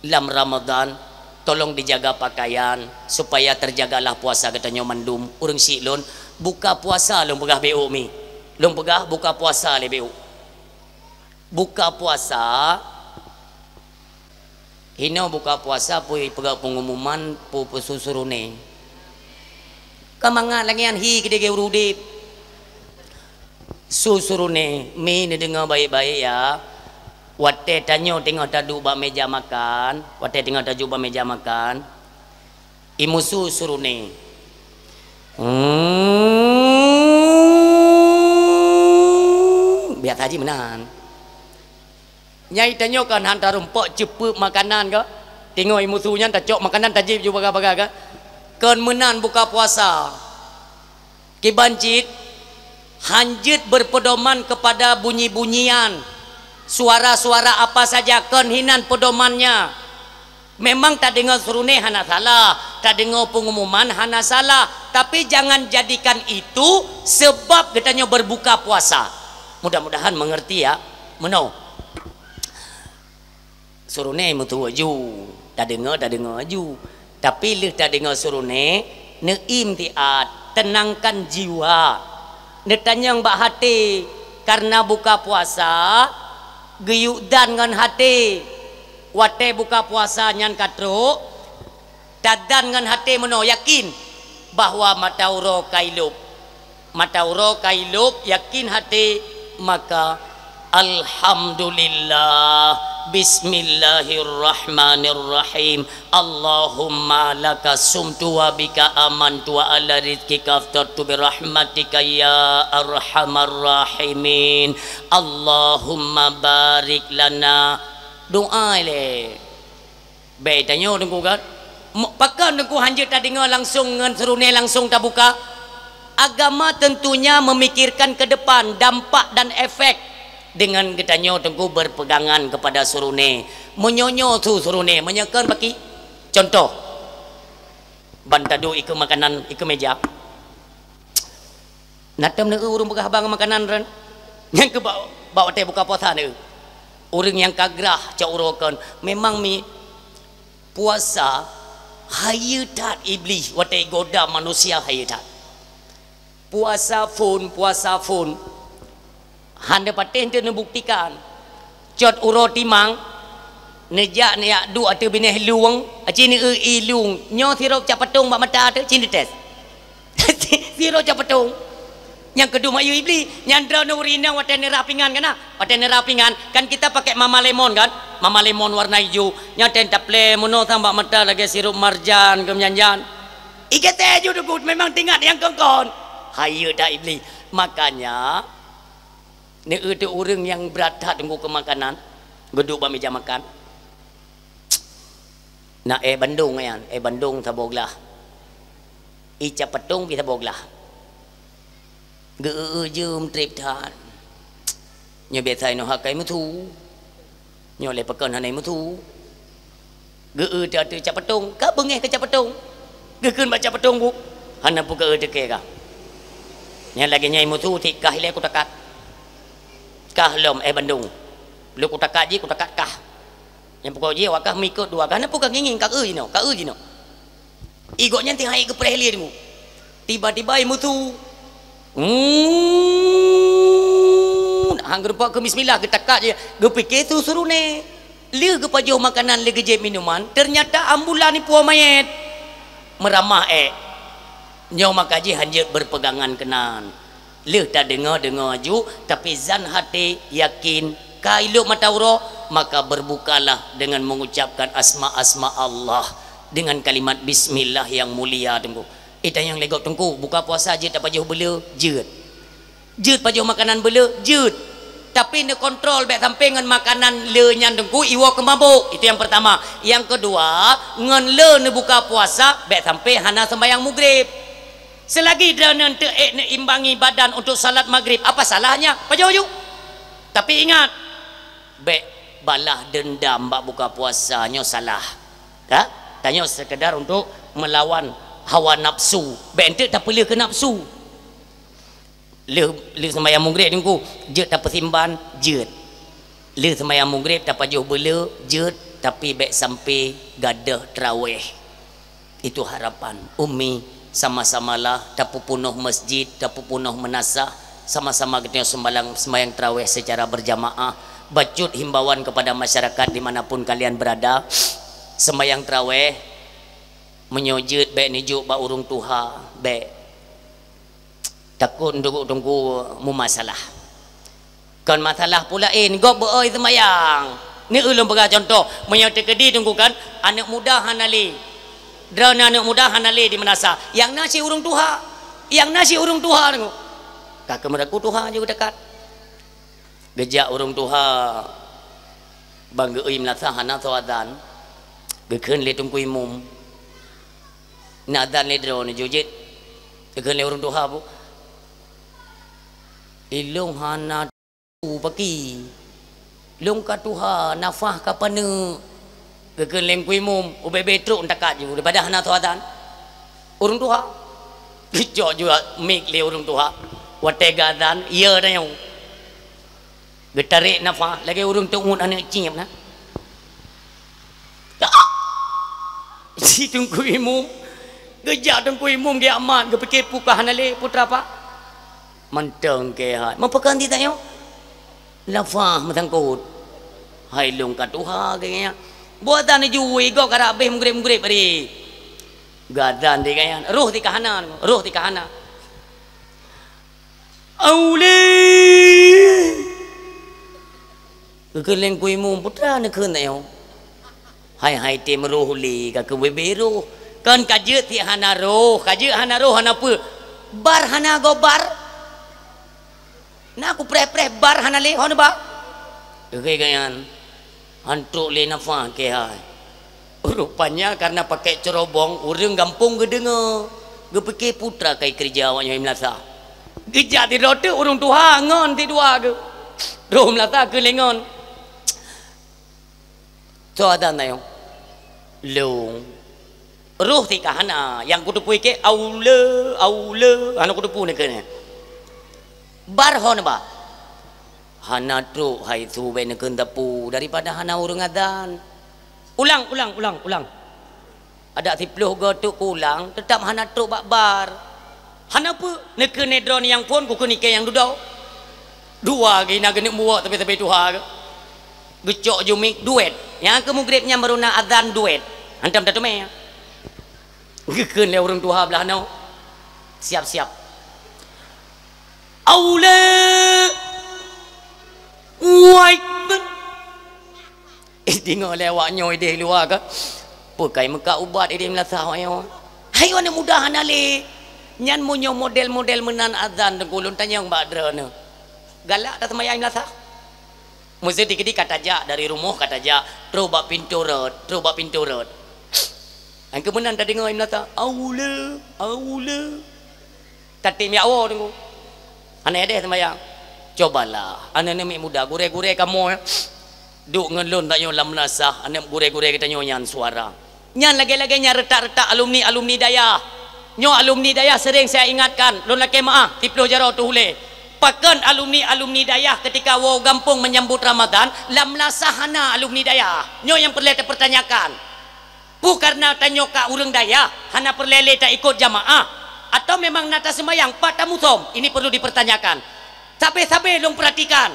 Lam Ramadan, tolong dijaga pakaian supaya terjagalah puasa geutanyoe mandum. Ureuëng syiek lôn, buka puasa lôn peugah beu mi. Lôn peugah buka puasa lé beu. Buka puasa, hino buka puasa pui peugah pengumuman pu, pu susurune. Ka mangat lagée nyan hi keudeh ureuëng udeb. Susurune, mi neudeungoe baik-baik ya. Watée tanyoe teungoh taduek bak meja makan, watée teungoh taduek bak meja makan, imusu surune. Hmm, biasa jih meunan. Nyai tanyoe kan han tarumpok ceupeuek makanan ka. Teungoh imusu nyan tacok makanan tajib ju baga-baga ka. Kon meunan buka puasa. Kiban cit, hanjeuet berpedoman kepada bunyi-bunyian, suara-suara apa saja, kon hinan pedomannya. Memang tadeungoe surune hana salah, tadeungoe pengumuman hana salah, tapi jangan jadikan itu sebab geutanyoe berbuka puasa. Mudah-mudahan mengerti ya. Meunoe. Surune meutuwah ju, tadeungoe, tadeungoe ju. Tapi lheueh tadeungoe surune, neuiem tiat, tenangkan jiwa. Neutanyong bak hate, karena buka puasa, geuyue dan ngon hate. Watée buka puasa nyan ka trok, tadan ngon hate meunoe yakin bahwa mata uroe ka ilop. Mata uroe ka ilop, yakin hate, maka, "Alhamdulillah, bismillahirrahmanirrahim. Allahumma laka sumtu wa bika amantu wa ala rizqika aftartu bi rahmatika ya arhamar rahimin. Allahumma barik lana." Doa ilée. Bék tanyoe Teungku kan? Mo-, pakon Teungku hanjeuet tadeungoe langsong ngon seurune langsong tabuka? Agama tentunya memikirkan ke depan, dampak dan efek. Dengan geutanyoe Teungku berpegangan kepada seurune. Meunyoe nyoe su seurune, meunyoe kon baki. Contoh, ban taduek ikeue makanan, ikeue meja. Na tom neueu ureuëng peugah haba ngon makanan ran. Nyang keu bak, bak watée buka puasa neueu. Ureuëng nyang ka grah cok uroe kon, memang mi puasa hayeue that Iblih watée goda manusia hayeue that. Puasa phon, puasa phon. Hana patéh teu neubuktikan. Cot uroe timang, neujak neujak duek ateueh binéh lueng, aci neueu ié lueng. Nyoe sirop cap patong bak mata teu, ci neutés. Sirop cap patong. Nyang keudum ayu Iblih, nyang droeneuh ureuëng inong watée neurah pingan kan na? Watée neurah pingan, kan kita pakai mama lemon kan? Mama lemon warna ijo. Nyang ten taplé meunoe sang bak mata lagée sirop marjan keu meujan-jan. Igete ju dugut memang tingat nyang kon-kon. Hayeue that Iblih. Makanya, neueu teu ureuëng nyang brat that Teungku keu makanan, geuduek bak meja makan. Na éh bandong nyan, éh bandong saboh glah. Ié cap patong pih saboh glah. Geu-eu jeuem treb that. Nyoe biasa inoe hakai meusu. Nyoe lé pakon hana meusu. Geu-eu teu ateueh cap patong, ka beungéh keu cap patong. Geukheun bak cap patong bu, hana peue ka eu teuke ka. Nyang lagée nyan meusu, si kah ilée kutakat. Kah lom éh bandong. Lheueh kutakat jih, kutakat kah. Nyang pukok jih awak kah meuikot dua kah, hana peue ka ngieng-ngieng, ka eu jinoe, ka eu jinoe. Igok nyan teuhai geupreh lé Teungku. Tiba-tiba ié meusu. Hmm, hang geurumpok keu bismillah, geutakat je, geupike su seurune. Lheueh geupajoh makanan, lheueh geujép minuman, ternyata ambulan ipuwoe manyét. Meuramah ék. Nyoe maka jih hanjeuet berpegangan keunan. Lheueh tadeungoe-deungoe aju, tapi zan hati yakin ka ilop mata uroe, maka berbukalah dengan mengucapkan asma-asma Allah, dengan kalimat bismillah yang mulia Teungku. Eh, tanyong lé gob Teungku, buka puasa jeuet tapajoh beuleu? Jeuet. Jeuet pajoh makanan beuleu? Jeuet. Tapi neukontrol bék sampai ngon makanan le nyan Teungku iwoe keu mabök. Itu yang pertama. Yang kedua, ngon le neubuka puasa bék sampai hana sembahyang mugrib. Selagi droeneuh teuék neuimbangi badan untuk salat magrib, apa salahnya? Pajoh ju. Tapi ingat, bék balah dendam bak buka puasa nyoe salah. Ka? Tanyoe sekedar untuk melawan hawa nafsu. Bék enteuk tapeuleueh keu nafsu. Lheueh, lheueh sembahyang mugrib Teungku, jeuet tapeusimban, jeuet. Lheueh sembahyang mugrib tapajoh beuleu, jeuet. Tapi bék sampai gadôh trawéh. Itu harapan. Umi, sama-samalah tapeupunoh masjid, tapeupunoh meunasah, sama-sama geutanyoe seumayang, seumayang trawéh secara berjamaah. Bacut himbauan kepada masyarakat di mana pun kalian berada, seumayang trawéh, meunyoe jeuet bék neujok bak ureuëng tuha, bék. Takot teungku-teungku meumasalah. Kon masalah pula in, gob beu-oi seumayang. Ni ulôn peugah contoh, meunyoe teukeudi teungku kan, aneuëk muda hana lé. Droeneuh aneuëk muda hana lé di meunasah. Nyang na si ureuëng tuha. Nyang na si ureuëng tuha teungku. Ka keumeuraku tuha jeuet dekat. Geujak ureuëng tuha bang geu-ui meunasah hana soe azan. Geukheun lé teungku imum. Na azan lé droeneuh jeuet. Geukheun lé ureuëng tuha bu. Ilôn hana Paki. Lôn ka tuha, nafah ka paneuk. Geukheun lé teungku imum, ubé-bé trok takat ju, daripada hana soe azan. Ureuëng tuha. Geucok ju mik lé ureuëng tuha. Watée geuazan, ya tanyoe. Geutarek nafah, lagée ureuëng teuôt aneuëk cieb na. Si teungku imum, geujak teungku imum geumat, geupike peue ka hana lé, putra pak. Mantong keu hai. Meupakon di tanyoe? Lafah meusangkot. Hai lôn ka tuha geuh nyan. Buatan jui gob ka habéh meugreb-meugreb tadi. Geuazan di geuh nyan. Roh di ka hana, roh di ka hana. Aulé! Geukheun lé teungku imum, putra neukheun tanyoe. Hai-hai tem roh lé ka keu bebe roh. Kon ka jeuet si hana roh, ka jeuet hana roh hana peue. Bar hana gob bar. Na kupreh-preh bar hana lé hon ba. Geukheun geuh nyan. Hantrok lé nafah keu hai. Rupanya karena pakai cerobong, ureuëng gampông geudeungoe. Geupike putra kai keureuja awak nyoe meunasah. Geujak sidroe teuk ureuëng tuha ngon sidua geuh. Roh meunasah keu lé ngon. Soe azan tanyoe? Lôn. Roh si ka hana, nyang kuteupue keu aule, aule, hana kuteupue neukheun. Bar hon ba. Hana trok hai su bék neukheun teupeu daripada hana ureuëng azan. Ulang, ulang, ulang, ulang. Adak siplôh goe teuk kulang, teutab hana trok bak bar. Hana peue, neukheun lé droeneuh nyang phon, kukheun ikei nyang dudoe. Dua geuh na geuneuk muwok sabe-sabe tuha geuh. Geucok ju mik duet. Nyang keu mugreb nyan baru na azan duet. Hantom tateumé. Geukheun lé ureuëng tuha blaih noe. Siap-siap. Aule. Wai. Deungoe lé awak nyoe idéh luwa ka. Peukai meuka ubat idéh meulasah awak nyoe. Hai aneuëk muda hana lé. Nyan meunyoe model-model meunan azan teungku lôn tanyong bak droeneuh. Galak taseumayang meulasah. Meuseuti keudi ka tajak dari rumoh ka tajak, trok bak pintoe rot, trok bak pintoe rot. Nyang keu meunan tadeungoe meulasah, aule, aule. Tatem jak woe teungku. Hana édeh seumayang. Cobalah, aneuëk-aneuëk miet muda, gurée-gurée kamoe, duek ngon lôn tanyoe lam meunasah, aneuëk gurée-gurée geutanyoe nyan suara. Nyan lagée-lagée nyan retak-retak alumni-alumni dayah. Nyoe alumni dayah sering saya ingatkan, lôn lakée meuáh, siplôh jaroe teuh ulée. Pakon alumni-alumni dayah ketika woe gampông menyambut Ramadan, lam meunasah hana alumni dayah. Nyoe nyang peureulée tapeurtanyakan. Peue kareuna tanyoe ka ureuëng dayah, hana peureulée lé taikot jamaah? Atawa memang na taseumayang pat tamusom? Ini perlu dipertanyakan. Sabe-sabe lôn peuratikan.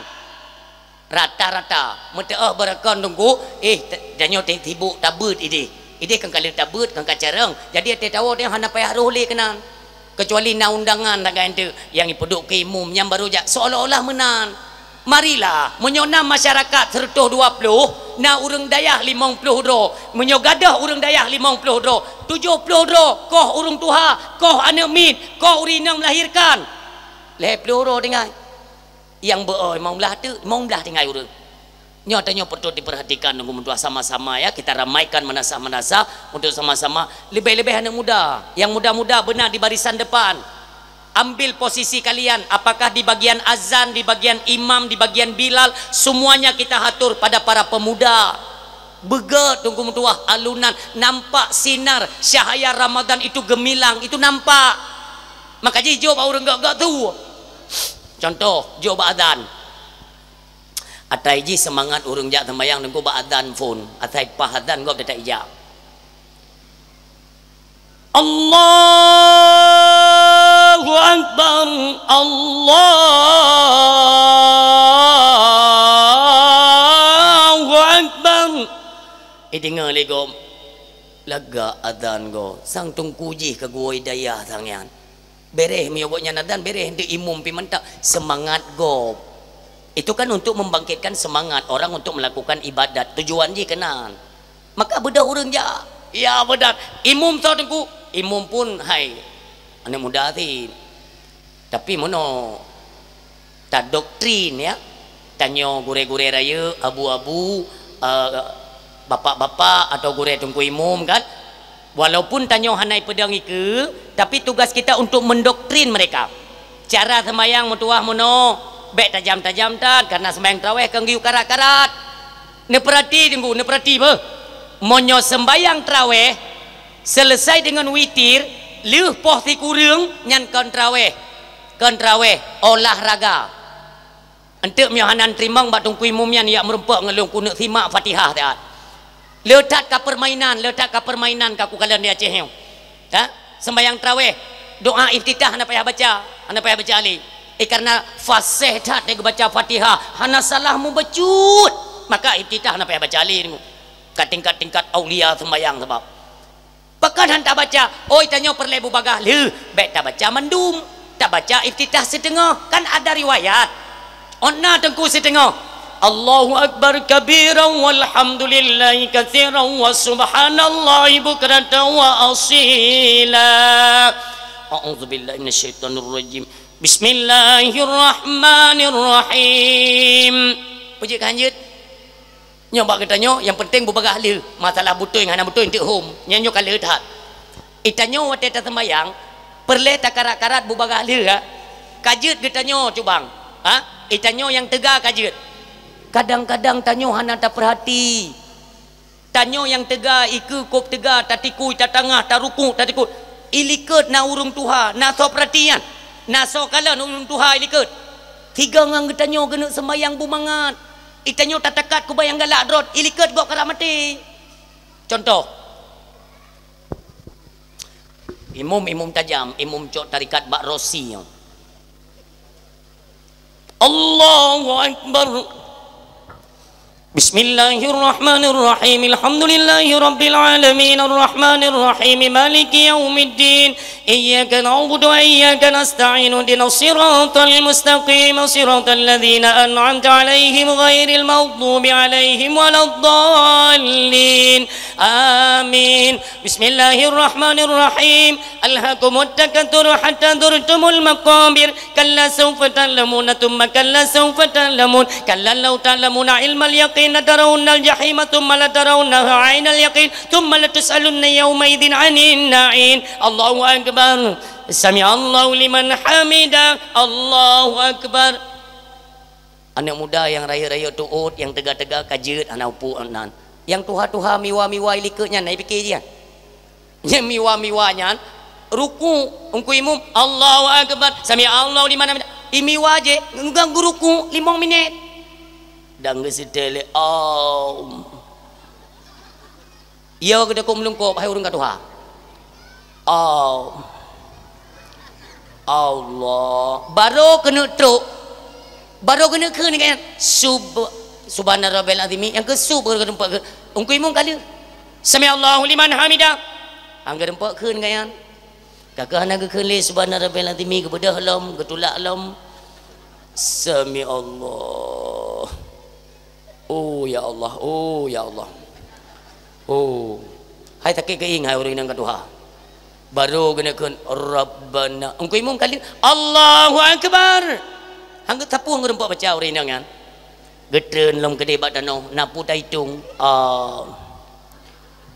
Rata-rata, meuteuôh beureukan teungku, eh, t-, tanyoe teuh sibuk tabeuet idéh. Idéh kan ka lheueh tabeuet, kan ka carông. Jadi, até tawoe teuh hana payah roh lé keunan. Keucuali na undangan sagai teuk nyang ipeuduek keu imum, nyan baru jak. Seolah-olah meunan. Marilah, meunyoe na masyarakat seratus dua puluh, na ureuëng dayah limong ploh droe. Meunyoe gadôh ureuëng dayah limong ploh droe, tujoh ploh droe koh ureuëng tuha, koh aneuëk miet, koh ureuëng inong melahirkan. Lhée ploh droe tinggai. Nyang beu-o limong blaih teuk, limong blaih tinggai ureuëng. Nyoe tanyoe patôt diperhatikan, teungku meutuah, sama-sama ya, kita ramaikan meunasah-meunasah untuk sama-sama, lebih-lebih anak muda. Yang muda-muda benar di barisan depan. Ambil posisi kalian, apakah di bagian azan, di bagian imam, di bagian bilal, semuanya kita atur pada para pemuda. Beugét, teungku meutuah, alunan, nampak sinar cahaya Ramadan itu gemilang, itu nampak. Maka jih jok bak ureuëng gét-gét tu. Contoh, jok bak azan. Atai jih seumangat ureuëng jak seumayang Teungku bak azan phon, asai paih azan gob teutap ijak. Allahu Akbar, Allahu Akbar. Ideungoe lé gob, lagak azan gob, sang teungku jih ka geuwoe dayah sang nyan. Bereh meunyoe gobnyan azan, bereh enteuk imum pi mantap, seumangat gob. Itu kan untuk membangkitkan semangat orang untuk melakukan ibadat. Tujuan jih keunan. Maka beudôh ureuëng jak. Ya, beudôh. Imum soe teungku? Imum pun hai aneuk muda cit. Tapi meunoe tadoktrin, ya. Tanyoe gurée-gurée rayeuk, abu-abu, eh, bapak-bapak atau gurée teungku imum kan. Walaupun tanyoe hana peudong ikeue, tapi tugas kita untuk mendoktrin mereka. Cara seumayang meutuwah meunoe, bék tajam-tajam that, karena seumayang traweh kan geuyue karat-karat. Neupeurati teungku, neupeurati beuh. Meunyoe seumbayang traweh, selesai deungon witir, lheueh poh sikureueng nyan kon traweh. Kon traweh, olahraga. Enteuk meunyoe hana teurimong bak teungku imum nyan, yak meurumpok ngon lôn keuneuk simak Fatihah that. Le that ka permainan, le that ka permainan ka kukalon di Aceh nyoe. Ha? Sembahyang tarawih, doa iftitah hana payah baca, hana payah baca lé. Eh, karena fasih that geubaca Fatihah, hana salah mubacut. Maka iftitah hana payah baca lé. Ka tingkat-tingkat aulia sembahyang sabab. Pakon han tabaca? Oi, tanyoe peureulée bubagaih lheueh, bék tabaca mandum. Tabaca iftitah siteungoh, kan ada riwayat. Ôn na teungku siteungoh. Allahu akbar kabiran walhamdulillahi katsiran wa subhanallahi bukratan wa asila. A'udzubillahi minasyaitonirrajim. Bismillahirrahmanirrahim. Peue jeuet ka hanjeuet? Nyoe bak geutanyoe, nyang penting bubagaih lheueh. Masalah beutôi ngon hana beutôi, enteuk hom. Nyan nyoe ka lheueh that. Itanyoe watée taseumbahyang, peureulée takarat-karat bubagaih lheueh, ha? Ka jeuet geutanyoe cubang. Ha? Itanyoe nyang teuga ka jeuet. Kadang-kadang tanyoe hana tapeurhati. Tanyoe nyang teuga, ikeue kôb teuga, tatikui, tatangah, taruku, tatikui. Ilikot na ureuëng tuha, na soe peurhatian. Na soe kalon ureuëng tuha ilikot. Sigoe ngon geutanyoe keuneuk seumbahyang bumangat. Itanyoe tatakat kubah nyang galak drot, ilikot gob karab maté. Contoh, imum-imum tajam, imum cok tarikat bak Rosi nyoe. Allahu Akbar. Bismillahirrahmanirrahim. Alhamdulillahi rabbil alamin. Arrahmanirrahim. Maliki yaumiddin. Iyyaka na'budu wa iyyaka nasta'in. Ihdinas siratal mustaqim. Siratal ladzina an'amta 'alaihim ghairil maghdubi 'alaihim waladdallin. Amin. Bismillahirrahmanirrahim. Alhakumut takatsur hatta zurtumul maqabir. Kalla saufa ta'lamuna tsumma kalla saufa ta'lamun. Kalla law ta'lamuna ilmal yaqin latarawunnal jahima tsumma latarawunnaha ainal yaqin tsumma latus'alunna yauma'idzin 'anin na'im. Allahu akbar. Sami'allahu liman hamidah. Allahu akbar. Aneuk muda nyang rayeuk-rayeuk tuôt, nyang teuga-teuga ka jeuet hana upuk nan. Nyang tuha-tuha miwa-miwa ilikot nyan na ipike jian. Nyang miwa-miwa nyan ruku, teungku imum, Allahu akbar, sami'allahu liman hamidah. Imiwa jih, ngon geuruku limong minét. Dan geuseutée lé, "Aum." Yo geuteukok meulungkop, hai ureuëng ka tuha. Oh. Allah. Barô keuneuk trok. Barô keuneuk kheun kan. Sub-, Subhana Rabbil Azimi. Nyang keu sub barô keuneuk trok. Teungku imum ka lheueh. Sami'allahu liman hamidah. Nyang keu trok kheun kan. Ka keuh hana geukheun lé Subhana Rabbil Azimi, geubeudôh lom, geutulak lom. Sami'allah. Oh ya Allah, oh ya Allah. Oh. Hai sakét keuieng hai ureuëng inong ka tuha. Barô geuneuk kheun Rabbana. Teungku imum ka lheueh Allahu Akbar. Hana geusapeue geurumpok baca ureuëng inong nyan. Geutreun lom keudeh bak tanoh, na peue taitong. Ah.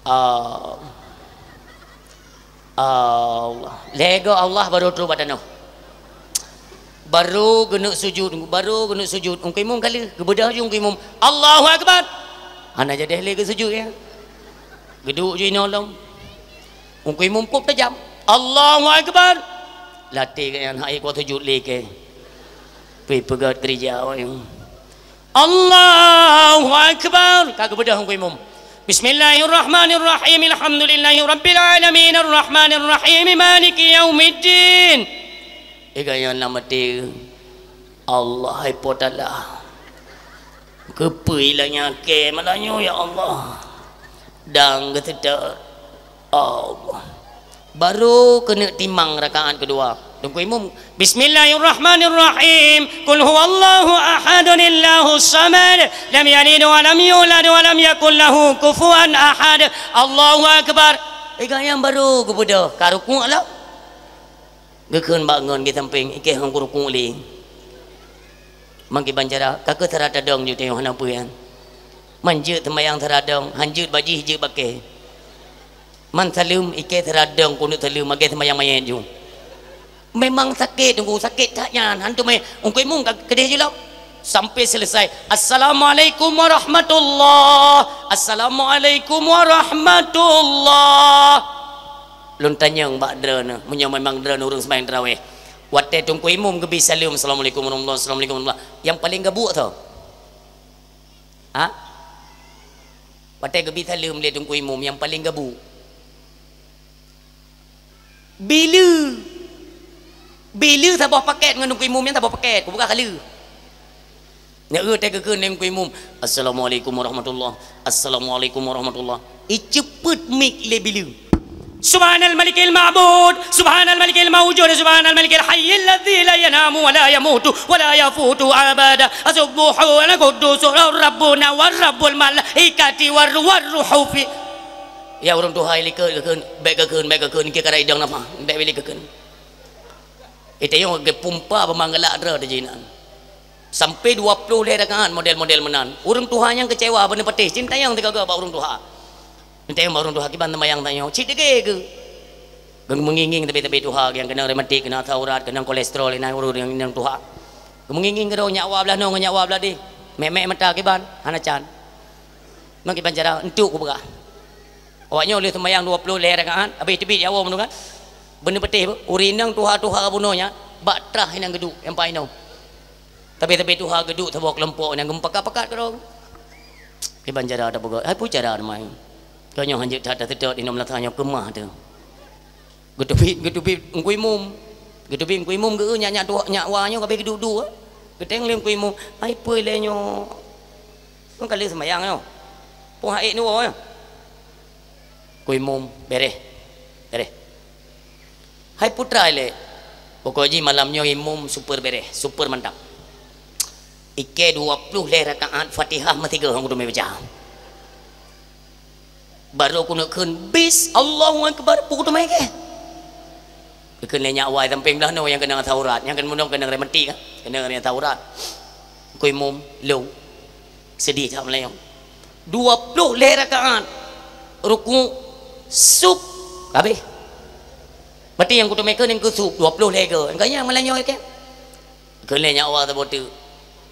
Ah. Allah. Lhée goe Allah barô trok bak tanoh. Barô geuneuk sujut, barô geuneuk sujut. Teungku imum ka lheueh, geubeudôh ju teungku imum. Allahu Akbar. Hana jadeh lé geusujut ya. Geuduek ju inoe lom. Teungku imum kôb tajam. Allahu Akbar. Latée geuhnyan hai kuat sujut lé kée. Pi peugét keurija awaknyan. Allahu Akbar. Ka geubeudôh Teungku Imum. Bismillahirrahmanirrahim. Alhamdulillahirabbil alamin. Arrahmanirrahim. Maliki yaumiddin. Iga nyang na maté. Allah hai Po Taala. Keupeue lagèe nyan keu malam nyoe, ya Allah. Dan geuseutôt. Allah. Baru keuneuk timang rakaat keudua. Teungku Imum, "Bismillahirrahmanirrahim. Qul huwallahu ahadun, Allahus samad. Lam yalid wa lam yulad wa lam yakul lahu kufuwan ahad. Allahu Akbar." Iga nyang baru geubeudôh, ka rukuk lom. Geukheun bak ngon geusampéng, ikeh hong kurukung lé. Mangkiban cara, ka keuh sira tadong jeuet tanyoe hana peue nyan. Man jeuet seumayang sira dong, han jeuet bak jih, jeuet bak kèe. Man saleuem, ikeh sira dong keuneuk saleuem, lagèe seumayang manyét ju. Memang sakét, Teungku, sakét that nyan. Han teumé, Teungku Imum ka keudeh ju lom. Sampai selesai. "Assalamualaikum warahmatullah. Assalamualaikum warahmatullah." Lôn tanyong bak droeneuh, meunyoe memang droeneuh ureueng seumayang tarawih, watèe Teungku Imum geubi saleuem, "Assalamualaikum warahmatullah, assalamualaikum warahmatullah," nyang paleng gabuk soe? Ha? Watèe geubi saleuem lé Teungku Imum, nyang paleng gabuk. Bileue, bileue saboh pakèt ngon Teungku Imum nyan saboh pakèt, kubuka kali. Nyan eu teugeukheun lé Teungku Imum, "Assalamualaikum warahmatullah, assalamualaikum warahmatullah." Iceupet mik lé bileue. Subhanal malikil ma'bud, subhanal malikil maujud, subhanal malikil hayyil ladzi la yanamu wa la yamutu wa la yafutu abada. Subbuhul quddus rabbuna wa rabbul malaikati war, war ruhu fi. Ya ureueng tuha, likot geukheun, bèk geukheun, bèk geukheun, keu kara idong nafah, bèk, bèk likot geukheun. Itayong geupumpa beumanggala droe teujinan. Sampai dua ploh lhèe rakaat model-model meunan. Ureueng tuha nyang keucewa beuneupatéh, cintayong teugaga bak ureueng tuha. Cintayong bak ureueng tuha kiban teumayang tanyoe, cit dege geu. Geumeungieng-ngieng tabi-tabi tuha nyang keunong rematik, keunong asam urat, keunong kolesterol, inan ureueng nyang tuha. Geumeungieng-ngieng keudroe nyak wa blah nyoe ngon nyak wa blah deh. Mek-mek mata kiban, hana can. Meukiban cara, entuk kupeugah. Awak nyoe lheueh seumayang dua ploh lhèe rakaat, habéh teubiet ya Allah meunurot. Beuneupatéh, ureueng inong tuha-tuha bunoe nyan, bak trah inong geuduek, nyang paih nyoe. Tapi-tapi tuha geuduek saboh keulompok nyang geupakat-pakat keudroe. Kiban cara tapeugah, hai peue cara teuma. Keu nyoe hanjeuet that taseutôt inong meunasah nyoe keumah teuh. Geuteubiet, geuteubiet Teungku Imum. Geuteubiet Teungku Imum geu nyak, nyak tuha, nyak wa nyoe ka abéh geuduek-duek. Geutanyong lé Teungku Imum, "Hai peue lé nyoe? Nyoe ka lheueh seumayang nyoe. Peue hak ék neuwoe nyoe?" Teungku Imum, "Bereh. Bereh." "Hai putra ilée, pokok jih malam nyoe Imum super bereh, super mantap. Ikée dua ploh lhée rakaat Fatihah meusigoe han kuteumé baca. Barô keuneuk kheun bis Allahu Akbar, peue kuteumé kée." Geukheun lé nyak wa sampéng blah noe nyang keunong asam urat, nyang keunong, keunong rematik, keunong asam urat. Teungku Imum, lôn. Seudeh that meulayeue. Dua ploh lhée rakaat. Rukuk, sub, habéh. Berarti nyang kuteumé kheun nyang keu sub, dua ploh lhée goe. Nyang keu nyang meulayeue kée. Kheun lé nyak wa saboh teuk.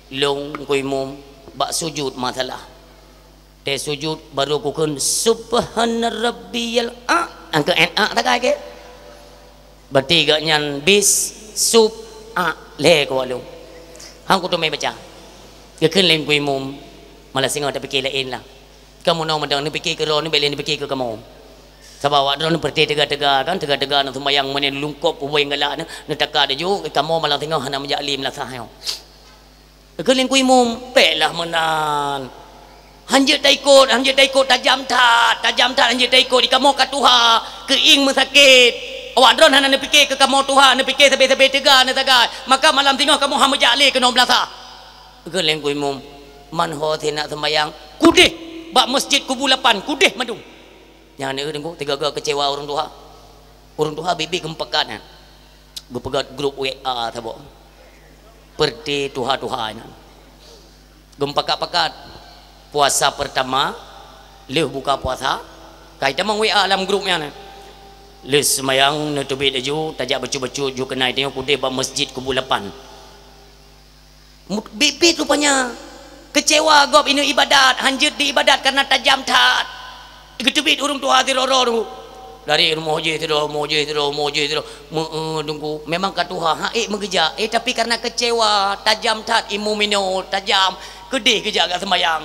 Lôn Teungku Imum bak sujut masalah. Tée sujut barô kukheun subhana rabbiyal a. Angkeu en a tagai kée. Berarti gobnyan bis, sub, a, lhée keu lôn. Han kuteumé baca. Geukheun lé Teungku Imum, malah singoh tapike laén lah. Kamoe nyoe meudang neupike keu droe, neubèk lé neupike keu kamoe. Sabab awak droe neupeureuté teuga-teuga kan, teuga-teuga neuseumayang meunyoe lungkôb ubée galak neu, neutaka laju, kamoe malah singoh hana meujak lé meulasah nyoe. Geukheun lé Teungku Imum, bék lah meunan. Hanjeuet taikot, hanjeuet taikot, tajam that, tajam that hanjeuet taikot, di kamoe ka tuha, keuieng meusakét. Awak droe hana neupike keu kamoe tuha, neupike sabe-sabe teuga neusagai. Maka malam singoh kamoe han meujak lé keunoe meulasah. Geukheun lé Teungku Imum, man ho sinak seumayang, kudeh bak Masjid Kubu Lapan, kudeh mandum. Nyan eu Teungku, teuga-teuga keucewa ureuëng tuha. Ureuëng tuha biet-biet geumeupakat nyan. Geupeugöt grup W A saboh. Peureuté tuha-tuha nyan. Geumeupakat-pakat puasa peurtama, lheueh buka puasa, ka itamong W A lam grup nyan. Lheueh seumayang neuteubiet laju, tajak bacut-bacut ju keunai tanyoe kudeh bak Masjid Kubu Lapan. Mut-, biet-biet rupanya. Keucewa gob ineuk ibadat, hanjeuet di ibadat kareuna tajam that. Geuteubiet ureuëng tuha sidroe-droe tu. Dari rumoh jih sidroe, rumoh jih sidroe, rumoh jih sidroe. Meu-, eu, Teungku, memang ka tuha, han ék meugeujak. Eh, tapi kareuna keucewa, tajam that imum inoe, tajam. Keudeh geujak gak seumayang.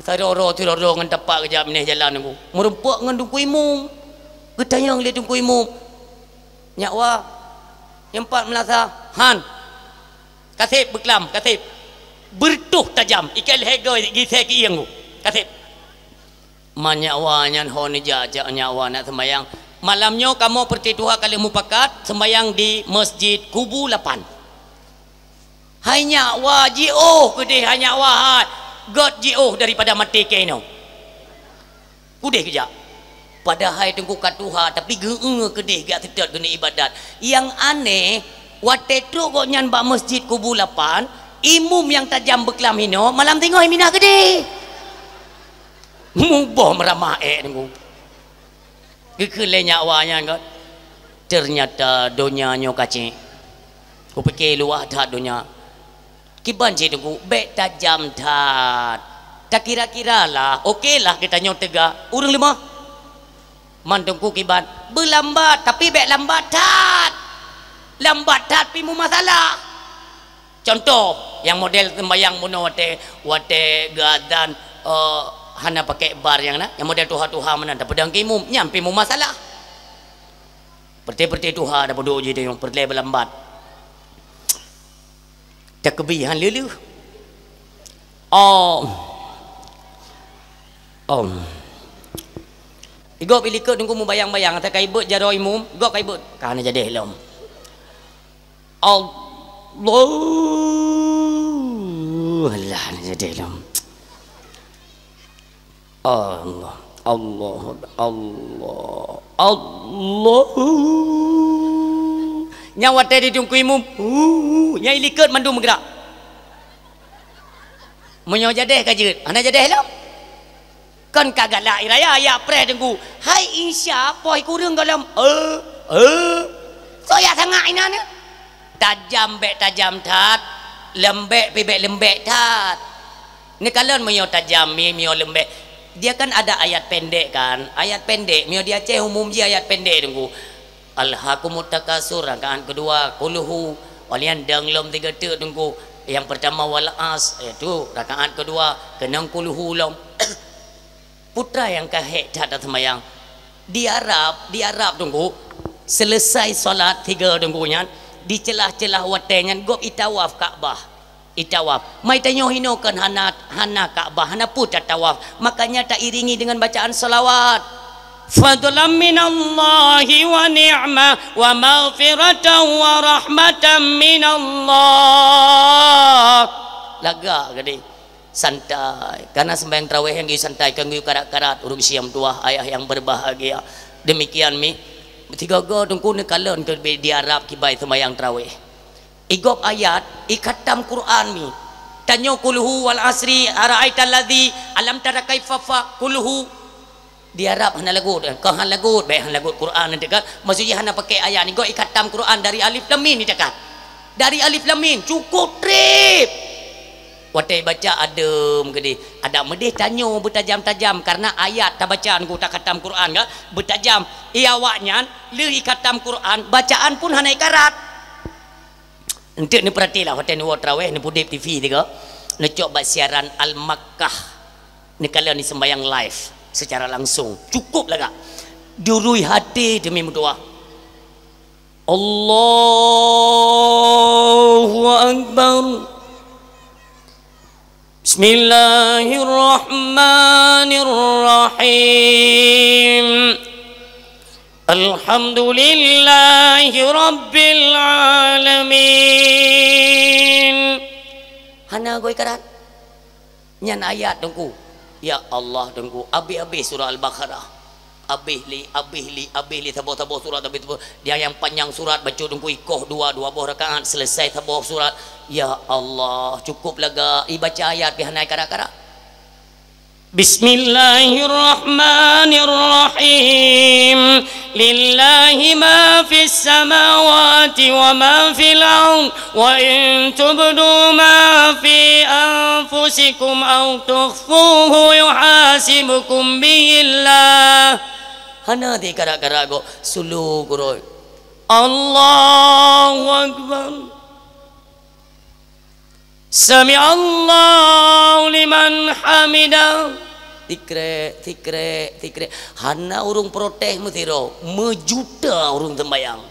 Sidroe-droe, sidroe-droe ngon tapak geujak binéh jalan Teungku. Meurumpok ngon Teungku Imum. Geutanyong lé Teungku Imum, "Nyak Wa, nyang pat meulasa?" "Han." "Kaseb beuklam, kaseb." Beureutoh tajam, ikat lhèe goe gisa keuieng Teungku. "Kaseb." "Man nyak Wa, nyan ho neujak, jak nyak Wa nak seumayang. Malam nyoe kamoe peureuté tuha ka lheueh mupakat seumayang di Masjid Kubu Lapan." "Hai nyak Wa, jiôh keudeh, hai nyak Wa hai. Gèt jiôh daripada maté keu inoe." Keudeh geujak. Padahai Teungku ka tuha, tapi geu-eu keudeh gak seutôt geuneuk ibadat. Nyang aneh, watèe trôk gobnyan bak Masjid Kubu Lapan, imum nyang tajam beuklam hinoe, malam singoh minah keudeh. Muboh meuramah èk Teungku. Geukheun lé nyak Wa nyan kan, "Teunyata donya nyoe kacék. Kupike luwah that donya. Kiban cit Teungku, bèk tajam that. Takira-kira lah, oke lah geutanyoe teuga. Ureueng leumah." "Man Teungku kiban?" "Beulambat, tapi bèk lambat that. Lambat that pih meumasalah." Contoh, nyang model seumbayang bunoe watèe, watèe geuazan, eh, hana pakai bar nyang na, nyang model tuha-tuha meunan, tapeudong keu imum, nyan pih meumasalah. Peureuté-peureuté tuha tapeuduek jih teuh nyang peureulèe beulambat. Takbir han lheuh-lheuh. Oh. Oh. Igob ilikot Teungku meubayang-bayang, ata ka ibeuet jaroe imum, igob ka ibeuet, ka hana jadeh lom. Allah, alah, jadi lom. Allah, Allah, Allah, Allah. Nyan watèe di Teungku Imum, hu, nyan ilikot mandum meugerak. Meunyoe jadeh ka jeuet, hana jadeh lom. Kon ka galak i raya, jak preh Teungku. Hai Isya, poh kureueng gohlom. Eh, eh. Soe jak sangat inan nyoe? Tajam bèk tajam that, leumbèk pih bèk leumbèk that. Neukalon meunyoe tajam, mi-, meunyoe leumbèk. Dia kan ada ayat pendek kan? Ayat pendek, meunyoe di Aceh umum jih ayat pendek Teungku. Alhakumut takasur, rakaat keudua, kulhu. Walian dang lom tiga teuk Teungku. Yang pertama wal as, itu rakaat keudua, keunong kulhu lom. Putra nyang ka hék that seumayang. Di Arab, di Arab Teungku, selesai salat tiga Teungku nyan, di celah-celah watèe nyan gob itawaf Ka'bah. Itawaf. Mai tanyoe hinoe kon hana, hana Ka'bah, hana peue tatawaf. Makanya tairingi dengan bacaan salawat. Fadlan minallahi wa ni'mah wa maghfiratan wa rahmatan minallah. Lagak geude. Santai. Karena sembahyang tarawih nyang geuyue santai, kon geuyue karat-karat, ureueng siom tuah, ayah yang berbahagia. Demikian mi. Sigoe-goe Teungku neukalon keu di Arab kiban sembahyang tarawih. Igob ayat, ikhatam Quran mi. Tanyoe kulhu wal asri, ara'aital ladzi, alam tara kaifa fa, kulhu. Di Arab hana lagot, kon han lagot, bèk han lagot Quran nyan teuka. Maksud jih hana pakai ayat ni, gob ikhatam Quran dari alif lam mim ni teuka. Dari alif lam mim, cukup trép. Watèe baca adem keudeh, adak meudeh tanyoe beutajam-tajam karena ayat tabaca Teungku takhatam Quran ka, beutajam. Iya awaknyan lheueh ikhatam Quran, bacaan pun hana ikarat. Enteuk neupeuratilah watèe neuwoe tarawih, neupeudeb T V tiga, neucok bak siaran Al-Makkah, neukalon neuseumbahyang live secara langsung. Cukup lagak. Durui haté teumé meudoa. Allahu Akbar. Bismillahirrahmanirrahim. Alhamdulillahi rabbil alamin. Hana goe karat. Nyan ayat Teungku. Ya Allah Teungku, abéh-abéh surah Al-Baqarah. Abéh lé, abéh lé, abéh lé saboh-saboh surat, abéh saboh. Dia nyang panyang surat baca Teungku ikoh dua, dua boh rakaat, selesai saboh surat. Ya Allah, cukup lagak. Ibaca ayat pih hana karat-karat. Bismillahirrahmanirrahim. Lillahi ma fis samawati wa ma fil ard. Wa in tubdu ma fi anfusikum aw tukhfuhu yuhasibkum bihillah. Hana teukarat-karat gob, sulu kuroi. Allahu Akbar. Sami'allahu liman hamidah. Tikrek, tikrek, tikrek. Hana ureuëng protes meusidroe, meujuta ureuëng sembahyang.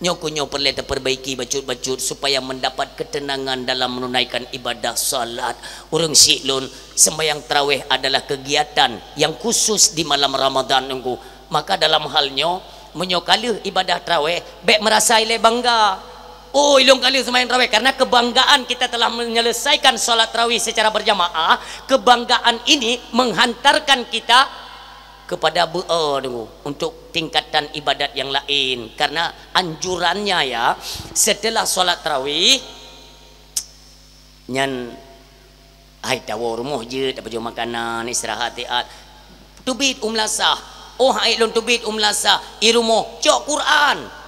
Nyoe keuh nyoe peureulée tapeurbaiki bacut-bacut supaya mendapat ketenangan dalam menunaikan ibadah salat. Ureuëng syiek lôn, sembahyang tarawih adalah kegiatan yang khusus di malam Ramadan nunggu. Maka dalam hal nyoe, meunyoe ka lheueh ibadah tarawih, bék meurasa ilée bangga. Oh, ilôn ka lheueh seumayang tarawih, karena kebanggaan kita telah menyelesaikan salat tarawih secara berjamaah, kebanggaan ini menghantarkan kita kepada beu-, oh, tunggu, untuk tingkatan ibadat yang lain. Karena anjurannya ya, setelah salat tarawih, nyan hai tawoe rumoh jeuet, tapajoh makanan, istirahat siat. Teubiet u meulasah. Oh, hai lôn teubiet u meulasah, i rumoh cok Quran.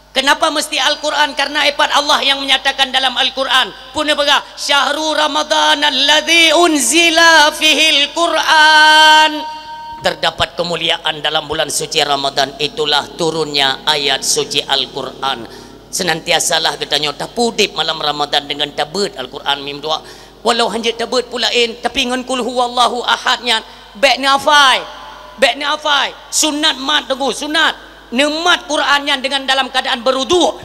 Kenapa mesti Al-Quran? Karena ipat Allah yang menyatakan dalam Al-Quran. Pun peugah, "Syahru Ramadan alladzi unzila fihil Quran." Terdapat kemuliaan dalam bulan suci Ramadan, itulah turunnya ayat suci Al-Quran. Senantiasalah geutanyoe tapeudeb malam Ramadan dengan tabeuet Al-Quran mim dua. Walau hanjeuet tabeuet peue laén, tapi ngon Qul Huwallahu Ahad nyan, bék neuhafai. Bék neuhafai. Sunat mat teungku, sunat. Neumat Quran nyan dengan dalam keadaan beruduk.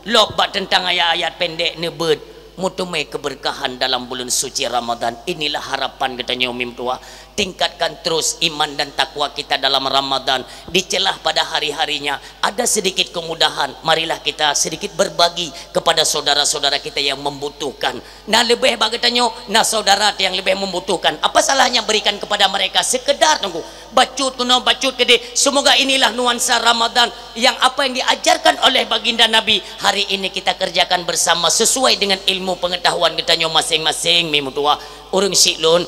Lok bak teuntang ayat-ayat pendek neubeuet, meuteumé keberkahan dalam bulan suci Ramadan. Inilah harapan geutanyoe mim dua. Tingkatkan terus iman dan takwa kita dalam Ramadan. Di celah pada hari-harinya, ada sedikit kemudahan, marilah kita sedikit berbagi kepada saudara-saudara kita yang membutuhkan. Na leubeh bak geutanyoe, na saudara nyang leubeh membutuhkan. Apa salahnya berikan kepada mereka sekedar tunggu? Bacut keunoe, bacut keudeh. Semoga inilah nuansa Ramadan yang apa yang diajarkan oleh Baginda Nabi hari ini kita kerjakan bersama sesuai dengan ilmu pengetahuan geutanyoe masing-masing, mim dua. Ureuëng syiek lôn,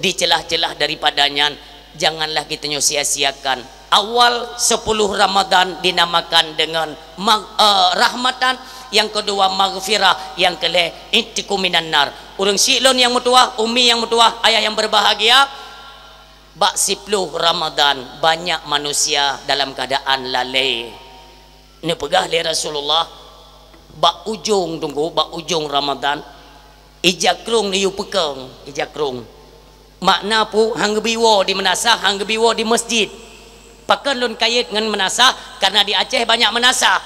di celah-celah daripada nyan, janganlah geutanyoe sia-siakan. Awal sepuluh Ramadan dinamakan dengan mag-, eh, rahmatan, yang kedua maghfirah, yang kelhée itqu minan nar. Ureuëng syiek lôn nyang meutuwah, umi nyang meutuwah, ayah yang berbahagia, bak siploh Ramadan banyak manusia dalam keadaan lalée. Neupeugah lé Rasulullah, bak ujong tunggu, bak ujong Ramadan, ija krong neuyue peukeung, ija krong. Makna peue? Han geubi woe di meunasah, han geubi woe di masjid. Pakon lôn kayét ngon meunasah? Karena di Aceh banyak meunasah.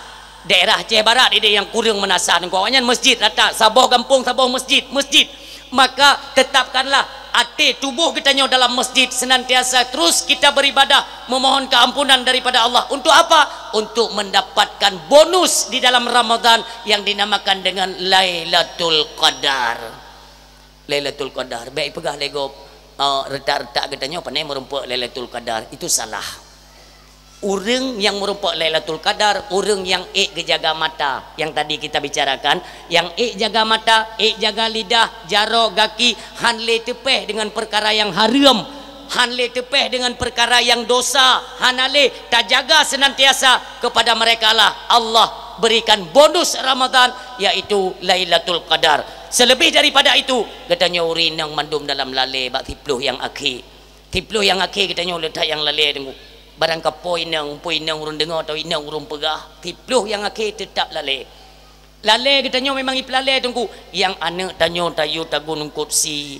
Daerah Aceh Barat ideh nyang kureueng meunasah, ngon awaknyan masjid rata, saboh gampông saboh masjid, masjid. Maka tetapkanlah até tuboh geutanyoe dalam masjid, senantiasa terus kita beribadah, memohon keampunan daripada Allah. Untuk apa? Untuk mendapatkan bonus di dalam Ramadan yang dinamakan dengan Lailatul Qadar. Lailatul Qadar. Bék peugah lé gob, eh, retak-retak geutanyoe pandai meurumpok Lailatul Qadar. Itu salah. Ureuëng nyang meurumpok Lailatul Qadar, ureuëng nyang ék geujaga mata. Yang tadi kita bicarakan, nyang ék jaga mata, ék jaga lidah, jaroe, gaki, han lé teupéh dengan perkara yang hareuem. Han lé teupéh dengan perkara yang dosa, hana lé, tajaga senantiasa kepada merekalah Allah berikan bonus Ramadan, yaitu Lailatul Qadar. Selebih daripada itu, geutanyoe ureuëng inong mandum dalam lalée bak siploh nyang akhé. Siploh nyang akhé geutanyoe le that nyang lalée tunggu. Barang ka po inong, po inong ureuëng deungoe atau inong ureuëng peugah, siploh nyang akhé teutap lalée. Lalée geutanyoe memang ipeulalée tunggu. Nyang aneuëk tanyoe tayue tagun ungkot sie.